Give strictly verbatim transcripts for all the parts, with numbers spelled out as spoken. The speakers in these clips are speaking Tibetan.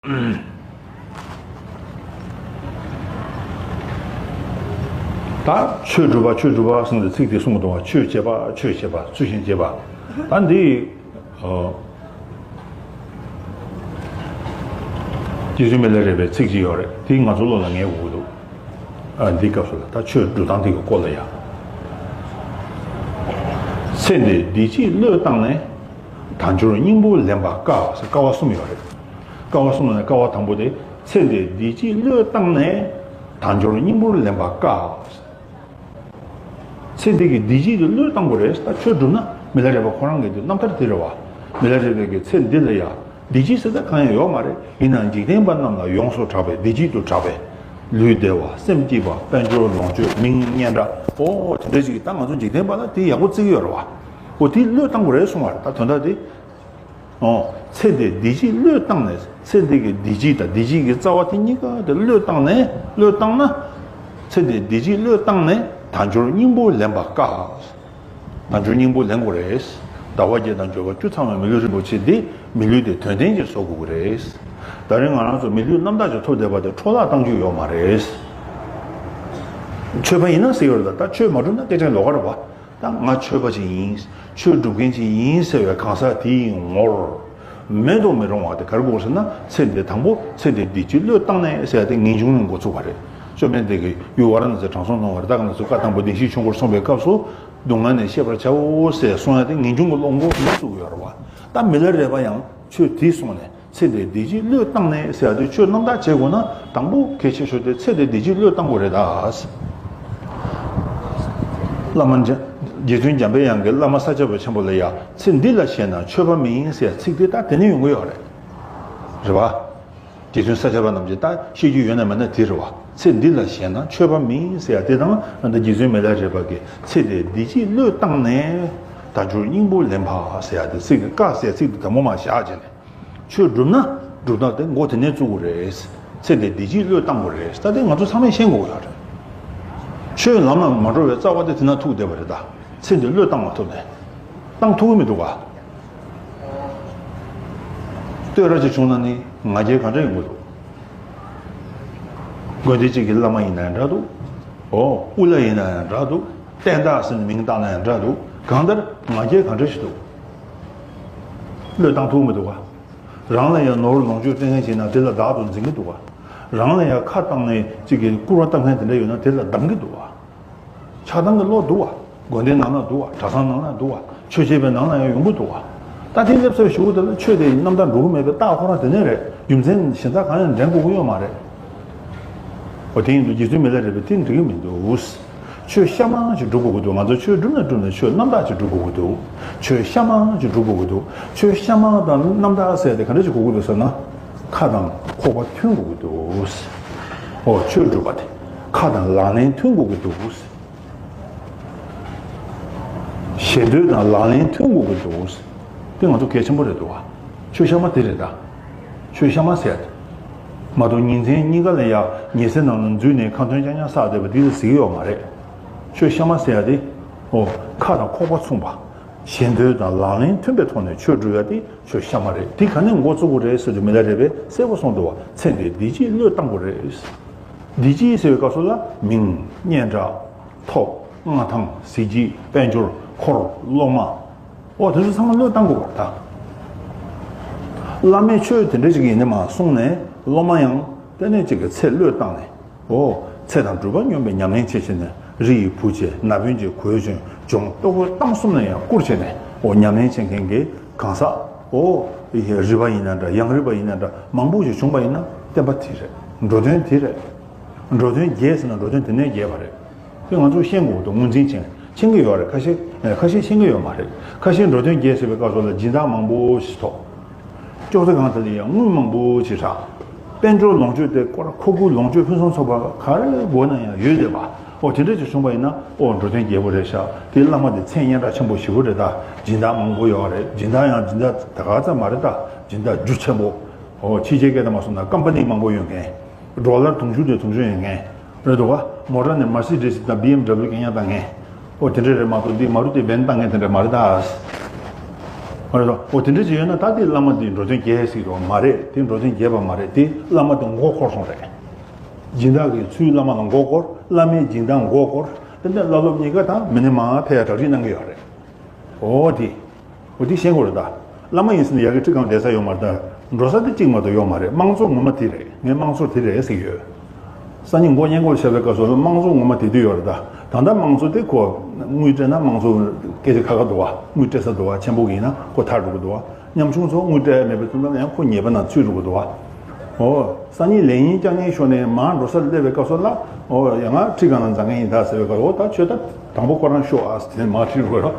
ད་ཆོས་སྒྲུབ་པ་ཆོས་སྒྲུབ་པ་གསུངས་ཏེ་ཚིག་དེ་གསུངས་འདུག་བ། ཆོས་བྱེད་པ་ཆོས་བྱེད་པ་ཚུལ་བཞིན་བྱེད་པ། ད་འདི་ཨ། རྗེ་བཙུན་མི་ལ་རས་པའི་ཚིག་ཅིག་ཡོད་རེད། དེ་ང་ཚོ་བློ་ལ་ངེས་དགོས་ཀྱི་འདུག་ཨ། འདི་སྐབས་སུ་ལ་ད་ཆོས་སྒྲུབ་སྟངས་དེ་གི་སྐོར་ལ་ཡང་། ཚེ་འདིར་བདེ་སྐྱིད་བློས་བཏང་ནས། དལ་འབྱོར་སྙིང་པོ་ལེན་པ་དཀའ་ཟེར། དཀའ་བ་གསུམ་ཡོད་རེད། དཀའ་བ་གསུམ་ལ་དཀའ་བ་དང་པོ་དེ། ཚེ་འདིར་བདེ་སྐྱིད་བློས་བཏང་ནས། དལ་འབྱོར་སྙིང་པོ་ལེན་པ་དཀའ། ཚེ་འདི་གི་བདེ་སྐྱིད་དེ་བློས་བཏང་དགོས་རེད། ད་ཆོས་སྒྲུབ་ན་མི་ལ་རས་པ་ཁོ་རང་གི་དེ་རྣམ་ཐར་དེ་རེད་བ། མི་ལ་རས་པའི་གི་ཚེ་འདི་ལ་ཡ་བདེ་སྐྱིད་ཟེར་ད་གང་ཡང་ཡོད་མ་རེད། ཡིན་ནའང་འཇིག་རྟེན་པ་རྣམས་ལ་ཡོངས་སུ་གྲགས་པའི་བདེ་སྐྱིད་དུ་གྲགས་པའི། ལུས་བདེ་བ་སེམས་སྐྱིད་པ་དཔལ་འབྱོར་ལོངས་སྤྱོད་མིང་སྙན་གྲགས། ཨོ་དེ་འདྲ་ཞིག་ད་ང་ཚོ་འཇིག་རྟེན་པ་ལ་དེ་ཡག་པོ་བརྩི་གི་ཡོད་རེད་བ། ཨོ་དེ་བློས་བཏང་དགོས་རེད་གསུང་བ་རེད། ད་དོན་དག་དེ། ཨོ། ཚེ་འདིར་བདེ་སྐྱིད་བློས་བཏང་ནས། ཚེ་འདི་གི་བདེ་སྐྱིད་དང་བདེ་སྐྱིད་ཀྱི་རྩ་བ་དེ་གཉིས་ཀ་དེ་བློས་བཏང་ནས། བློས་བཏང་ན། ཚེ་འདིར་བདེ་སྐྱིད་བློས་བཏང་ནས་དལ་འབྱོར་སྙིང་པོ་ལེན་པ་དཀའ། དལ་འབྱོར་སྙིང་པོ་ལེན་དགོས་རེད། ཟླ་བ་བརྒྱད་དང་འབྱོར་པ་བཅུ་ཚང་བའི་མི་ལུས་རིན་པོ་ཆེ་འདི་མི་ལུས་དེ་དོན་ལྡན་ཅིག་བཟོ་དགོས་ཀྱི་རེད། ད་རིང་ང་རང་ཚོ་མི་ལུས་རྣམ་དག་ཅིག་ཐོབ་བསྡད་པ་དེ་འཕྲོ་བརླག་གཏང་རྒྱུ་ཡོད་མ་རེད། ཆོས་པ་ཡིན་ན་ཟེར་ཡོད་རེད། ད་ད་ཆོས་མ་སྒྲུབ་ན་སྐད་ཆ་ལོགས་ཀ་རེད་བ། ད་ང་ཆོས་པ་ཅིག་ཡིན། ཆོས་སྒྲུབ་མཁན་ཅིག་ཡིན་ཟེར་བའི་གང་ཟག་དེའི་ངོར་མེད་དུ་མི་རུང་བ་དེ་ག་རེ་དགོས་ཟེར་ན། ཚེ་འདི་དང་པོ་ཚེ་འདི་བདེ་སྐྱིད་བློས་བཏང་ནས་ཟེར་ཡ་དེ་ངེས་འབྱུང་ནས་འགོ་ཚུགས་པ་རེད། བཅོམ་ལྡན་འདས་ཀྱིས་ཡུལ་ཝཱ་ར་ཎ་སིར་དྲང་སྲོང་ལྷུང་བ་རི་དྭགས་ཀྱི་ནགས་ཚལ་དུ་བཀའ་དང་པོ་བདེན་བཞིའི་ཆོས་འཁོར་གསུངས་པའི་སྐབས་སུ། སྡུག་བསྔལ་ནི་ཤེས་པར་བྱའོ་ཟེར་གསུངས་ཡ་དེ་ངེས་འབྱུང་གི་བློ་འགོ་ནས་ཚུགས་ཡོད་རེད་བ། ད་མི་ལ་རས་པ་ཡང་ཆོས་དེ་གསུངས་ནས། ཚེ་འདིར་བདེ་སྐྱིད་བློས་བཏང་ནས་ཟེར་ཡ་དེ་ཆོས་རྣམ་དག་བྱེད་དགོས་ན། དང་པོ་གལ་ཆེ་ཤོས་དེ་ཚེ་འདིར་བདེ་སྐྱིད་བློས་བཏང་དགོས་རེད་ད། བླ་མ་འཇམ། རྗེ་བཙུན་འཇམ་པའི་དབྱངས་ཀྱིས་བླ་མ་ས་སྐྱ་པ་ཆེན་པོ་ལ་ཡ། ཚེ་འདི་ལ་ཞེན་ན་ཆོས་པ་མིན་ཟེར་ཡ་ཚིག་དེ་ད་དེ་ནས་ཡོང་གི་ཡོད་རེད། རེད་བ། རྗེ་བཙུན་ས་སྐྱ་པ་རྣམས་ཀྱིས་ད་བཤད་རྒྱུ་ཡོད་ན་མེད་ན་དེ་རེད་བ། ཚེ་འདི་ལ་ཞེན་ན་ཆོས་པ་མིན་ཟེར་ཡ་དེ་དང་། ད་རྗེ་བཙུན་མི་ལ་རས་པ་གིས་ཚེ་འདིར་བདེ་སྐྱིད་བློས་བཏང་ནས་དལ་འབྱོར་སྙིང་པོ་ལེན་པ་ཟེར་ཡ་དེ། ཚིག་དེ་དཀའ་ཟེར་ཚིག་དེ་དང་པོ་མར་བཞག་བྱས་ནས། ཆོས་སྒྲུབ་ན་སྒྲུབ་སྟངས་དེ་འགོ་དེ་ནས་བཙུགས་དགོས་རེད། ཚེ་འདིར་བདེ་སྐྱིད་བློས་བཏང་དགོས་རེད། ད་དེ་ང་ཚོ་ཚང་མས་ཤེས་དགོས་ཡོད་རེད། ཆོས་ལམ་ལ་མ་འགྲོ་བའི་རྩ་བ་དེ་དེ་ན་ཐུག་བསྡད་པ་རེད་ད། ཚེ་འདི་བློས་བཏང་མ་ཐུབ་ནས། བཏང་ཐུབ་ཀྱི་མི་འདུག་ག་བསྟོད་ར་ཅིག་བྱུང་ན་ནི་ང་རྒྱལ་ག་འདྲ་ཡོང་གི་འདུག་དགོན་སྡེ་གཅིག་གི་བླ་མ་ཡིན་ན་ཡང་འདྲ་འདུག་ཨོ། དབུ་བླ་ཡིན་ན་ཡང་འདྲ་འདུག་བསྟན་བདག་ཟེར་ནས་མིང་བཏགས་ན་ཡང་འདྲ་འདུག་གང་ལྟར་ང་རྒྱལ་ག་འདྲ་ཞིག་འདུག་བློས་བཏང་ཐུབ་ཀྱི་མི་འདུག་ག་རང་ལ་ཡང་ནོར་ལོངས་སྤྱོད་སྤྲད་མཁན་ཞིག་ན་དེ་ལ་བདག་ཏུ་འཛིན་གྱི་འདུག་ག་རང་ལ་ཡང་ཁ་བཏང་ནས་གཅིག་གིས་སྐུར་བ་བཏབ་མཁན་དེ་འདྲ་ཡོད་ན་དེ་ལ་སྡང་གི་འདུག་ག་ཆགས་སྡང་གི་བློ་འདུག་བ། དགོན་སྡེ་ནང་ན་འདུག་བ། གྲྭ་ཚང་ནང་ན་འདུག་བ། ཆོས་བྱེད་པའི་ནང་ན་ཡང་ཡོང་གི་འདུག་བ། ད་དེ་སླེབས་ཚར་ཞུ་གི་དེ་ལ་ཆོས་དེ་རྣམ་དག་འགྲོ་གི་མེད་པའི་རྟགས་ཁོ་རང་དེ་ནས་རེད། རྒྱུ་མཚན་གཞན་དག་གང་ཡང་འདྲེན་དགོས་ཀྱི་ཡོད་མ་རེད། འོ་དེ་ཡིན་དུས་རྗེ་བཙུན་མི་ལ་རས་པས་དེ་འགྲིག་གི་མི་འདུག་ཆོས་གཤའ་མ་ཞིག་སྒྲུབ་དགོས་ཀྱི་འདུག་ང་ཚོ་ཆོས་སྒྲུབ་ན་སྒྲུབ་ན་ཆོས་རྣམ་དག་ཅིག་སྒྲུབ་དགོས་ཀྱི་འདུག་ཆོས་གཤའ་མ་ཞིག་སྒྲུབ་དགོས་ཀྱི་འདུག་ཆོས་གཤའ་མ་དང་རྣམ་དག་ཟེར་དེ་ག་འདྲ་ཞིག་དགོས་ཀྱི་འདུག་ཟེར་ན། ཁ་དང་ཁོག་པ་མཐུན་དགོས་ཀྱི་འདུག་འོ་ཆོས་སྒྲུབ་པ་དེ་ཁ་དང་ལག་ལེན་མཐུན་དགོས་ཀྱི་འདུག་ཞེ་འདོད་དང་ལག་ལེན་མཐུན་དགོས་ཀྱི་འདུག་དེ་ང་ཚོ་གལ་ཆེན་པོ་རེད་འདུག་བ། ཆོས་གཤའ་མ་དེ་རེད་ད། ཆོས་གཤའ་མ་ཟེར་ཡ་དེ། མ་གཏོགས་ཉིན་མཚན་གཉིས་ཀ་ལ་ཡ་ཉལ་སའི་ནང་ལ་འཛུལ་ནས་ཁ་འདོན་རྐྱང་རྐྱང་བསགས་བསྡད་པ་འདི་ལ་ཟེར་གྱི་ཡོད་མ་རེད། ཆོས་གཤའ་མ་ཟེར་ཡ་དེ། ཨོ། ཁ་དང་ཁོག་པ་མཚུངས་པ། ཞེ་འདོད་དང་ལག་ལེན་མཐུན་པའི་ཐོག་ནས་ཆོས་སྒྲུབ་ཡ་དེ་ཆོས་གཤའ་མ་རེད། དེ་ག་ནས་འགོ་བཙུགས་དགོས་རེད་ཟེར་དུས་མི་ལ་རས་པས་གསལ་པོ་གསུངས་འདུག་བ། ཚེ་འདིར་བདེ་སྐྱིད་བློས་བཏང་དགོས་རེད། བདེ་སྐྱིད་ཟེར་བའི་སྐབས་སུ་ལ་མིང་། སྙན་གྲགས། ཐོབ། མངའ་ཐང་། གཟི་བརྗིད། དཔལ་འབྱོར། འཁོར། སློབ་མ། འོ་དེ་ཚོ་ཚང་མ་བློས་བཏང་དགོས་པ་རེད་ད། བླ་མས་ཆོས་དེ་འདྲ་ཞིག་ཡིན་ནི་མ་གསུངས་ནས་སློབ་མ་ཡང་དེ་ནས་ཅིག་གི་ཚེ་བློས་བཏང་ནས། འོ། ཚེ་དང་སྒྲུབ་པ་སྙོམས་པའི་ཉམས་ལེན་བྱེད་བྱེད་ནས་རི་ཡི་བུ་བྱས་ན་བུན་གྱི་གོས་གྱོན་ལྗོངས་ལྟོ་གོས་གཏམ་གསུམ་ལ་ཡང་བཀུར་བྱས་ནས། འོ་ཉམས་ལེན་བྱེད་མཁན་གྱི་གང་ཟག་འོ། རི་པ་ཡིན་ན་འདྲ། ཡང་རི་པ་ཡིན་ན་འདྲ། མང་པོ་ཞིག་བྱུང་པ་ཡིན་ན་བསྟན་པ་དེ་རེད། འགྲོ་དོན་དེ་རེད། འགྲོ་དོན་རྒྱས་ཟེར་ན་འགྲོ་དོན་དེ་ནས་རྒྱས་པ་རེད། དེ་ང་ཚོས་ཤེས་དགོས་འདུག་ངོས་འཛིན་བྱེད། ཤེས་ཀྱི་ཡོད་རེད། ཁ་ཤས། ཁ་ཤས་ཤེས་ཀྱི་ཡོད་མ་རེད། ཁ་ཤས་འགྲོ་དོན་རྒྱས་ཟེར་བའི་སྐབས་སུ་ལ་སྦྱིན་བདག་མང་པོ་ཞིག་ཐོབ། ཅོག་ཙེ་སྒང་དེ་ལ་ཡང་དངུལ་མང་པོ་ཞིག་བསགས། དཔལ་འབྱོར་ལོངས་སྤྱོད་དེ་སྐོར་མཁོ་དགུའི་ལོངས་སྤྱོད་ཕུན་སུམ་ཚོགས་པ་ག་རེ་དགོས་ན་ཡང་ཡོད་བསྡད་པ། ཨོ་དེ་འདྲ་ཞིག་བྱུང་པ་ཡིན་ན། ཨོ་འགྲོ་དོན་རྒྱས་པོ་རེད་ཤག་དེ་བླ་མ་དེ་མཚན་སྙན་གྲགས་ཆེན་པོ་ཞེ་པོ་རེད་ད། སྦྱིན་བདག་མང་པོ་ཡོད་རེད། སྦྱིན་བདག་ཡང་སྦྱིན་བདག་ད་ག་ཙམ་མ་རེད་ད། སྦྱིན་བདག་རྒྱུ་ཆེན་པོ། ཨོ་ཕྱི་རྒྱལ་སྐད་དུ་མ་སོང་ན་ཀམ་པ་ནི་མང་པོ་ཡོད་མཁན། ཌོ་ལར་དུང་ཕྱུར་དེ་དུང་ཕྱུར་ཡོད་མཁན། རེད་འདུག་ག་མོ་ཊ་ནི་མར་སི་ཌི་སི་དང་བི་ཨེམ་ཌབ་ལིའུ་གན་ཡང་བཏང་མཁན། ཨོ་དེ་འདྲ་རེད་མ་གཏོགས་འདི་མ་རུ་ཏི་བེན་བཏང་མཁན་དེ་འདྲ་མ་རེད་ད། ཨ་རེད། འོ་དེ་འདྲ་ཅིག་ཡོད་ན་ད་དེ་བླ་མ་དེ་འགྲོ་དོན་རྒྱས་ཟེར་གྱི་མ་རེད། དེ་འགྲོ་དོན་རྒྱས་པ་མ་རེད། དེ་བླ་མ་དེ་མགོ་འཁོར་སོང་རེད། སྦྱིན་བདག་གི་ཚུལ་བླ་མ་ལ་མགོ་སྐོར། བླ་མའི་སྦྱིན་བདག་མགོ་སྐོར། དེ་ནས་བླ་སློབ་གཉིས་ཀ་དང་མི་ནི་མ་ཕེ་ཡ་གྲ་སྒྲིག་གནང་གི་ཡོད་རེད། འོ་དེ། འོ་དེ་ཤེས་དགོས་རེད་ད། བླ་མ་ཡིན་ཟེར་ནས་ཡ་གི་ཁྲི་སྒང་བསྡད་ས་ཡོད་མ་རེད་ད། འགྲོ་ས་དེ་གཅིག་མ་གཏོགས་ཡོད་མ་རེད། དམངས་གཙོ་ངོ་མ་དེ་རེད། ངས་དམངས་གཙོ་དེ་རེད་ཟེར་གྱི་ཡོད། སང་ཉིན་མགོ་བརྙན་འཁོར་བྱ་བའི་སྐབས་སུ་དམངས་གཙོ་ངོ་མ་དེ་དུས་ཡོད་རེད་ད། ད་ལྟ་དམངས་གཙོ་དེ་ཁོ་དངུལ་སྤྲད་ན་དམངས་གཙོ་སྐད་ཆ་ཁ་ཁ་འདུག་བ། དངུལ་སྤྲད་ས་འདུག་བ། ཆེན་པོ་གི་ཡིན་ན་ཁོ་ཐར་འགྲོ་གི་འདུག་བ། ཉམ་ཆུང་ཚོ་དངུལ་སྤྲད་མེད་པའི་ཚུལ་ལ་ཡང་ཁོ་ཉེས་པ་ནང་ཚུད་འགྲོ་གི་འདུག་བ། ཨོ། སང་ཉིན་ལས་ཉིན་བསྐྱར་ཉིན་ཤོར་ནས་མར་འགྲོ་སར་སླེབས་པའི་སྐབས་སུ་ལ། ཨོ་ཡ་ང་ཁྲི་སྒང་ལ་འཛེག་མཁན་ཡིན་ད་ཟེར་བའི་སྐབས། ཨོ་ད་ཁྱོད་ད་དང་པོ་ཁོ་རང་ཤོག་ཨ་ཟེར་ནས་མར་ཁྲིད་འགྲོ་གི་རེད།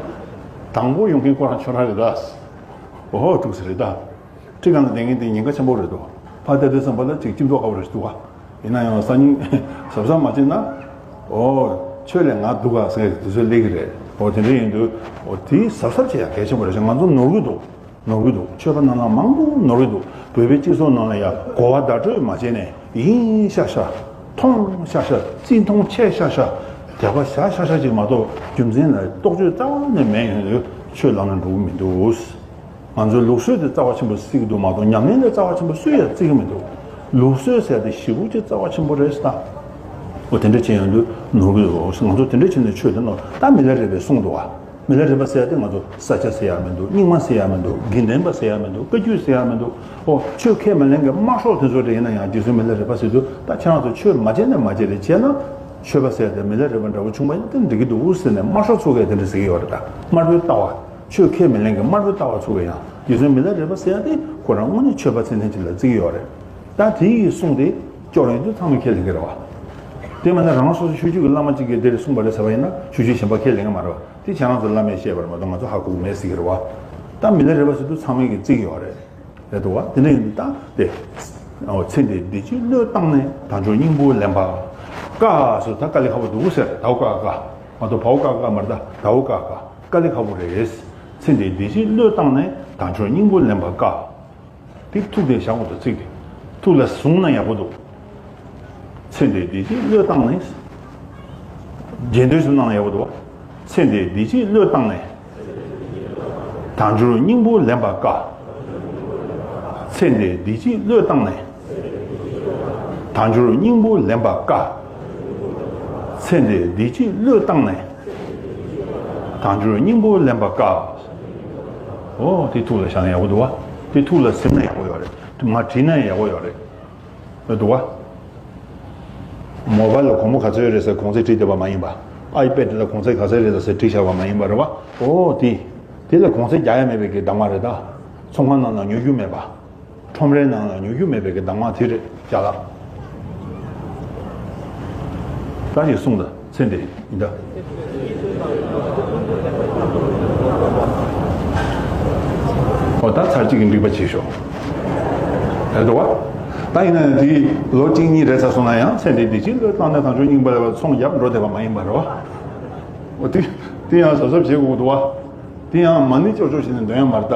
དང་པོ་ཡོང་མཁན་ཁོ་རང་ཁྱོད་རང་རེད་ད། ཨོ་ཐུགས་སུ་རེད་ད། ཁྲི་སྒང་ལ་བསྡད་མཁན་དེ་ཉེན་ཁ་ཆེན་པོ་རེད་དོ། ཕར་བལྟས་དུས་ཙམ་པ་ལ་ཅིག་ཅིག་མདོག་ཁ་པོ་རེད་འདུག་ག་ཡིན་ན་ཡང་སང་ཉིན་གཟབ་གཟབ་མ་བྱས་ན། ཨོ། ཁྱོད་ལས་ང་སྡུག་ག་ཟེར་དུས་ཚོད་སླེབས་ཀྱི་རེད། ཨོ་དེ་འདྲ་ཡིན་དུས་ཨོ་དེ་གཟབ་གཟབ་བྱེད་ཡ་གལ་ཆེན་པོ་རེད་ཤག་ང་ཚོ་ནོར་གྱི་འདུག་ནོར་གྱི་འདུག་ཆོས་པ་རྣམས་ལ་མང་པོ་ནོར་གྱི་འདུག་བོད་པའི་སྤྱི་ཚོགས་ནང་ལ་ཡ་གོ་བ་བརྡ་སྤྲོད་མ་བྱས་ནས་ཡིན་ཤག་ཤག་མཐོང་ཤག་ཤག་བརྩི་མཐོང་ཆེ་ཤག་ཤག་དད་པ་བཞག་ཤག་ཤག་ཅིག་མ་གཏོགས་རྒྱུ་མཚན་ལ་རྟོག་དཔྱོད་རྩ་བ་ནས་མེད་ཡོང་དུས་ཆོས་ལམ་ལ་འགྲོ་གི་མི་འདུག་ང་ཚོའི་ལུགས་སྲོལ་དེ་རྩ་བ་ཆེན་པོ་བརྩི་གི་འདུག་མ་གཏོགས་ཉམས་ལེན་དེ་རྩ་བ་ཆེན་པོ་སུས་ཡང་བརྩི་གི་མི་འདུག་ལུགས་སྲོལ་ཟེར་དེ་ཞེ་པོ་ཅིག་རྩ་བ་ཆེན་པོ་རེད་ཟེར། ད། འོ་དེ་འདྲ་བྱས་ཡོང་དུས་ནོར་གྱི་འདུག་ང་ཚོ་དེ་འདྲ་བྱས་ནས་ཆོས་དེ་ནོར། ད་མི་ལ་རས་པས་གསུངས་འདུག་བ། མི་ལ་རས་པ་ཟེར་ཡ་དེ་ང་ཚོ་ས་སྐྱ་ཟེར་ཡ་མི་འདུག་རྙིང་མ་ཟེར་ཡ་མི་འདུག་དགེ་ལྡན་པ་ཟེར་ཡ་མི་འདུག་བཀའ་བརྒྱུད་ཟེར་ཡ་མི་འདུག་ཨོ་ཆོས་ཁས་མི་ལེན་མཁན་དམར་ཤོག་དེ་ཚོ་རེད། ཡིན་ན་ཡང་རྗེ་བཙུན་མི་ལ་རས་པ་ཟེར་དུས་ད་ཁྱེད་རང་ཚོ་ཆོས་མ་བྱས་ན་མ་བྱས་རེད། བྱས་ན་ཆོས་པ་ཟེར་ཡ་དེ་མི་ལ་རས་པ་འདྲ་བོ་བྱུང་བ་ཡིན་ན་དེ་འགྲིག་གི་འདུག་ཟེར་ནས་དམར་ཤོག་ཚོ་གིས་དེ་འདྲ་ཟེར་གྱི་ཡོད་རེད། ད་དམར་པོའི་ལྟ་བ། ཆོས་ཁས་མི་ལེན་མཁན་དམར་པོའི་ལྟ་བ་ཚོ་གིས་ཡང་རྗེ་བཙུན་མི་ལ་རས་པ་ཟེར་ཡ་དེ་ཁོ་རང་དངོས་གནས་ཆོས་པ་ཚད་ལྡན་ཅིག་ལ་བརྩི་གི་ཡོད་རེད། ད་དེ་ཡི་གསུང་དེ་སྐྱོར་ཡོང་དུས་ཚང་མས་ཁས་ལེན་གྱི་རེད་བ། དེ་མིན་ན་རང་སོ་སོ་ཆོས་བརྒྱུད་ཀྱི་བླ་མ་གཅིག་གིས་འདིར་གསུངས་པ་རེད་ཟེར་བ་ཡིན་ན་ཆོས་བརྒྱུད་གཞན་པ་ཁས་ལེན་གྱི་མ་རེད་བ། དེ་ཁྱེད་རང་ཚོ་བླ་མས་བཤད་པ་རེད་མ་གཏོགས་ང་ཚོ་ཧ་གོ་གི་མེད་ཟེར་གྱི་རེད་བ། ད་མི་ལ་རས་པ་ཟེར་དུས་ཚང་མས་ཀྱིས་བརྩི་གི་ཡོད་རེད། རེད་འདུག་བ། དེ་འདྲ་ཡིན་དུས་ད་དེ། ཨོ་ཚེ་འདིར་བདེ་སྐྱིད་བློས་བཏང་ནས། དལ་འབྱོར་སྙིང་པོ་ལེན་པར་དཀའ་ཟེར། ད་དཀའ་ལས་ཁག་པོ་འདུག་ཟེར། ད་འོ་དཀའ་དཀའ་མ་གཏོགས་བའོ་དཀའ་དཀའ་མ་རེད། ད་འོ་དཀའ་དཀའ་དཀའ་ལས་ཁག་པོ་རེད། ཚེ་འདིར་བདེ་སྐྱིད་བློས་བཏང་ནས། དལ་འབྱོར་སྙིང་པོ་ལེན་པར་དཀའ། དེ་ཐུགས་དེ་བཞག་དགོས་འདུག་ཚིག་དེ་ཐུགས་ལ་བཟུང་ན་ཡག་པོ་འདུག་ཚེ་འདིར་བདེ་སྐྱིད་བློས་བཏང་ནས། རྗེས་ཟློས་སུ་གནང་ན་ཡག་པོ་འདུག་ཚེ་འདིར་བདེ་སྐྱིད་བློས་བཏང་ནས། དལ་འབྱོར་སྙིང་པོ་ལེན་པར་དཀའ། ཚེ་འདིར་བདེ་སྐྱིད་བློས་བཏང་ནས། དལ་འབྱོར་སྙིང་པོ་ལེན་པར་དཀའ། ཚེ་འདིར་བདེ་སྐྱིད་བློས་བཏང་ནས། དལ་འབྱོར་སྙིང་པོ་ལེན་པར་དཀའ། ཨོ་དེ་ཐུགས་ལ་བཞག་ན་ཡག་པོ་འདུག་བ། དེ་ཐུགས་ལ་ཟིན་ན་ཡག་པོ་ཡོད་རེད། མར་བྲིས་ན་ཡག་པོ་ཡོད་རེད། འདུག་བ། མོ་བཱལ་ལ་གོང་མོ་ག་ཚོད་རེད་ཟེར་གོང་ཚད་བྲིས་བསྡད་པ་མ་ཡིན་པ། ཨའི་པེ་ཌི་ལ་གོང་ཚད་ག་ཚོད་རེད་ཟེར་བྲིས་བཞག་པ་མ་ཡིན་པ་རེད་བ། ཨོ་དེ། དེ་ལ་གོང་ཚད་རྒྱག་ཡ་མེད་པའི་གི་གདམས་ངག་རེད་ད། ཚོང་ཁང་ནང་ལ་ཉོ་རྒྱུ་མེད་པ། ཁྲོམ་རའི་ནང་ལ་ཉོ་རྒྱུ་མེད་པའི་གི་གདམས་ངག་དེ་རེད་ཅ་ལག་ད་ཞིག་གསུངས་ད། ཚེ་འདི་ཡིན་ད། ཨོ་ད་ཚར་གཅིག་གི་འགྲིག་པ་བྱེད་ཤོག་རེད་འདུག་བ། ད་ཡིན་ན་ཡང་དེ་ལོ་གཅིག་གཉིས་རེད་ཚར་སོང་ན་ཡང་ཚེ་འདི་བདེ་སྐྱིད་བློས་བཏང་ནས་དལ་འབྱོར་སྙིང་པོ་ལེན་པར་དཀའ་ཚོང་རྒྱག་འགྲོ་བསྡད་པ་མ་ཡིན་པ་རེད་བ། ཨོ་དེ་དེ་ཡང་གཟབ་གཟབ་བྱེད་དགོས་འདུག་བ། དེ་ཡང་མ་ཎི་ཅོག་ཅོག་བྱས་ནས་འདོན་ཡ་མ་རེད་ད།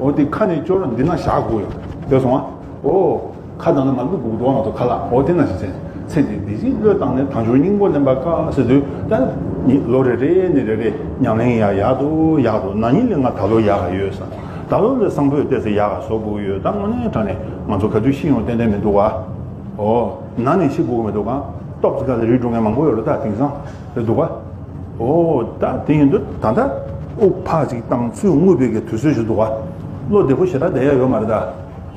འོ་དེ་ཁ་ནས་སྐྱོར་འདི་ན་བཞག་དགོས་ཡོད། དེ་སོང་ཨ། ཨོ། ཁ་ནང་ན་མ་བླུག་དགོས་འདུག་ང་ཚོ་ཁ་ལག་འོ་དེ་ན་ཞིག་ཚེ་ཚེ་འདི་བདེ་སྐྱིད་བློས་བཏང་ནས་དལ་འབྱོར་སྙིང་པོ་ལེན་པར་དཀའ་ཟེར་དུས་ད་ནི་ལོ་རེ་རེ་ནས་རེ་རེ་ཉམས་ལེན་ཡག་ཡག་ཏུ་ཡག་ཏུ་ན་ནིང་ལས་ང་ད་ལོ་ཡག་ག་ཡོད་ས། ད་ལོ་ལས་སང་ཕོད་བལྟས་ཚེ་ཡག་ག་བཟོ་དགོས་ཡོད། ད་དངོས་གནས་དྲང་གནས་ང་ཚོ་ག་དུས་ཤི་ཡོང་ཏན་ཏན་མི་འདུག་བ། ཨོ། ན་ནས་ཤི་དགོས་མི་འདུག་ག་སྟོབས་ཀྱི་ཁ་ལ་རིལ་འགྲོ་མཁན་མང་པོ་ཡོད་རེད་ད་དེང་སང་། རེད་འདུག་ག་ཨོ་ད་དེ་ཡིན་དུས་ད་ལྟ་དབུགས་ཕར་ཅིག་བཏང་ཚུར་རྔུབ་པའི་གི་དུས་ཚོད་ཞིག་འདུག་ག་བློ་བདེ་པོ་ཞེ་དྲག་བསྡད་ཡ་ཡོད་མ་རེད་ད།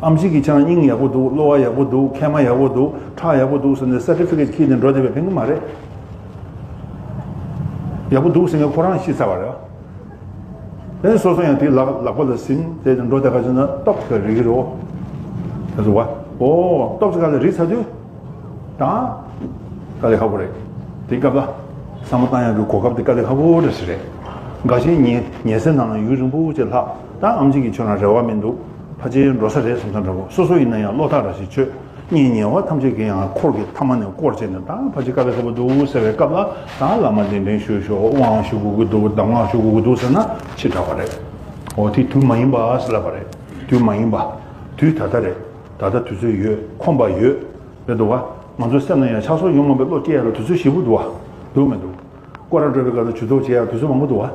ཨེམ་ཆི་གིས་ཁྱེད་རང་སྙིང་ཡག་པོ་འདུག་གློ་བ་ཡག་པོ་འདུག་མཁལ་མ་ཡག་པོ་འདུག་ཁྲག་ཡག་པོ་འདུག་ཟེར་ནས་སར་ཊི་ཕི་ཀེཊ་ཁྱེར་ནས་འགྲོ་བསྡད་པའི་ཕན་གི་མ་རེད། ཡག་པོ་འདུག་ཟེར་མཁན་ཁོ་རང་ཤི་ཚར་བ་རེད། དེ་ནས་སོ་སོ་ཡང་དེའི་ལག་ལག་པ་ལ་ཟིན་དེ་འགྲོ་བསྡད་ག་ཅིག་ན་སྟོབས་ཀྱི་རིགས་རོ། དེ་ཚོ་བ། ཨོ་སྟོབས་ཀྱི་ཁ་ལ་རིལ་ཚར་དུས། ད། དཀའ་ལས་ཁག་པོ་རེད། དེ་སྐབས་ལ། བསམ་བློ་བཏང་ཡག་གི་གོ་སྐབས་དེ་དཀའ་ལས་ཁག་པོ་རེད་ཟེར་རེད། འགའ་ཤས་ཉལ་ཉལ་སའི་ནང་ལ་ཡུན་རིང་པོ་ཅིག་ལྷག་ད་ཨེམ་ཆི་གིས་ཁྱོད་རང་རེ་བ་མི་འདུག་ཕལ་ཆེར་འགྲོ་ས་རེད་བསམ་ས་འདྲ་པོ་སོ་སོ་ཡིན་ན་ཡང་བློ་ཐག་ར་ཞིག་ཆོད། གཉེན་ཉེ་བ་ཐམས་ཅད་ཀྱིས་ཡང་འཁོར་གྱི་ཐ་མ་ནས་བསྐོར་བྱས་ནས་ད་ཕལ་ཆེར་དཀའ་ལས་ཁག་པོ་འདུག་ཟེར་བའི་སྐབས་ལ་ད་བླ་མ་གདན་འདྲེན་ཞུ་ཤོག་དབང་ཞུ་དགོས་ཀྱི་འདུག་གདམས་ངག་ཞུ་དགོས་ཀྱི་འདུག་ཟེར་ན་ཕྱི་དྲགས་པ་རེད། འོ་དེ་དུས་མ་ཡིན་པ་ཟེར་ལབ་པ་རེད། དུས་མ་ཡིན་པ། དུས་ད་ལྟ་རེད། ད་ལྟ་དུས་ཚོད་ཡོད་ཁོམ་པ་ཡོད། རེད་འདུག་བ། ང་ཚོའི་སེམས་ནང་ཡང་ཆགས་སོགས་ཡོང་མ་པའི་བློ་སྐྱེ་ཡ་ལ་དུས་ཚོད་ཞེ་པོ་འདུག་བ། འདུག་མི་འདུག་སྐོར་ར་འགྲོ་བའི་སྐབས་ལ་ཇུས་གཏོགས་བྱེད་ཡ་དུས་ཚོད་མང་པོ་འདུག་བ།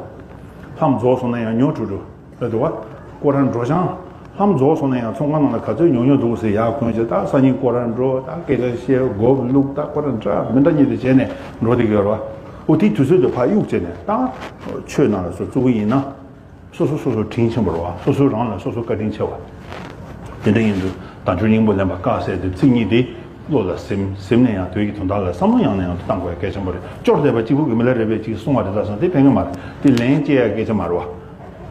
ལྷམ་རྫོགས་སོང་ན་ཡང་ཉོ་འགྲོ་འགྲོ། རེད་འདུག་བ། སྐོར་ར་འགྲོ་ཅང་། ལྷམ་རྫོགས་སོང་ན་ཡང་ཚོང་ཁང་ནང་ལ་ག་ཚོད་ཉོ་ཉོ་འདུག་ཟེར་ཡར་གོན་བྱས། ད་སང་ཉིན་སྐོར་ར་འགྲོ། ད་སྐད་ཆ་བཤད། མགོ་བླུགས། ད་སྐོར་ར་འདྲ་མི་འདྲ་གཉིས་དེ་བྱས་ནས་འགྲོ་བསྡད་ཀྱི་ཡོད་རེད་བ། འོ་དེའི་དུས་ཚོད་དེ་ཕར་གཡུག་བྱས་ནས། ད་ཆོས་ནང་ལ་སོ་བཙུགས་ཀྱི་ཡིན་ན། སོ་སོ་སོ་སོ་དྲིན་ཆེན་པོ་རེད་བ། སོ་སོ་རང་ལ་སོ་སོ་བཀའ་དྲིན་ཆེ་བ། དེ་འདྲ་ཡིན་དུས་དལ་འབྱོར་སྙིང་པོ་ལེན་པར་དཀའ་ཟེར་དེ་ཚིག་གཉིས་དེ་བློ་ལ་ཟིན། ཟིན་ནས་ཡང་དོན་གྱི་དོན་དག་ལ་བསམ་བློ་ཡང་ནས་ཡང་དུ་བཏང་དགོས་ཡ་གལ་ཆེན་པོ་རེད། སྐྱོར་བསྡད་པ་གཅིག་པུ་གིས་མི་ལ་རས་པས་གཅིག་གསུང་བ་རེད། ད་སོང་དེ་ཕན་གྱི་མ་རེད། དེ་ལན་སྐྱེལ་ཡ་སྐད་ཆ་མ་རེད་བ།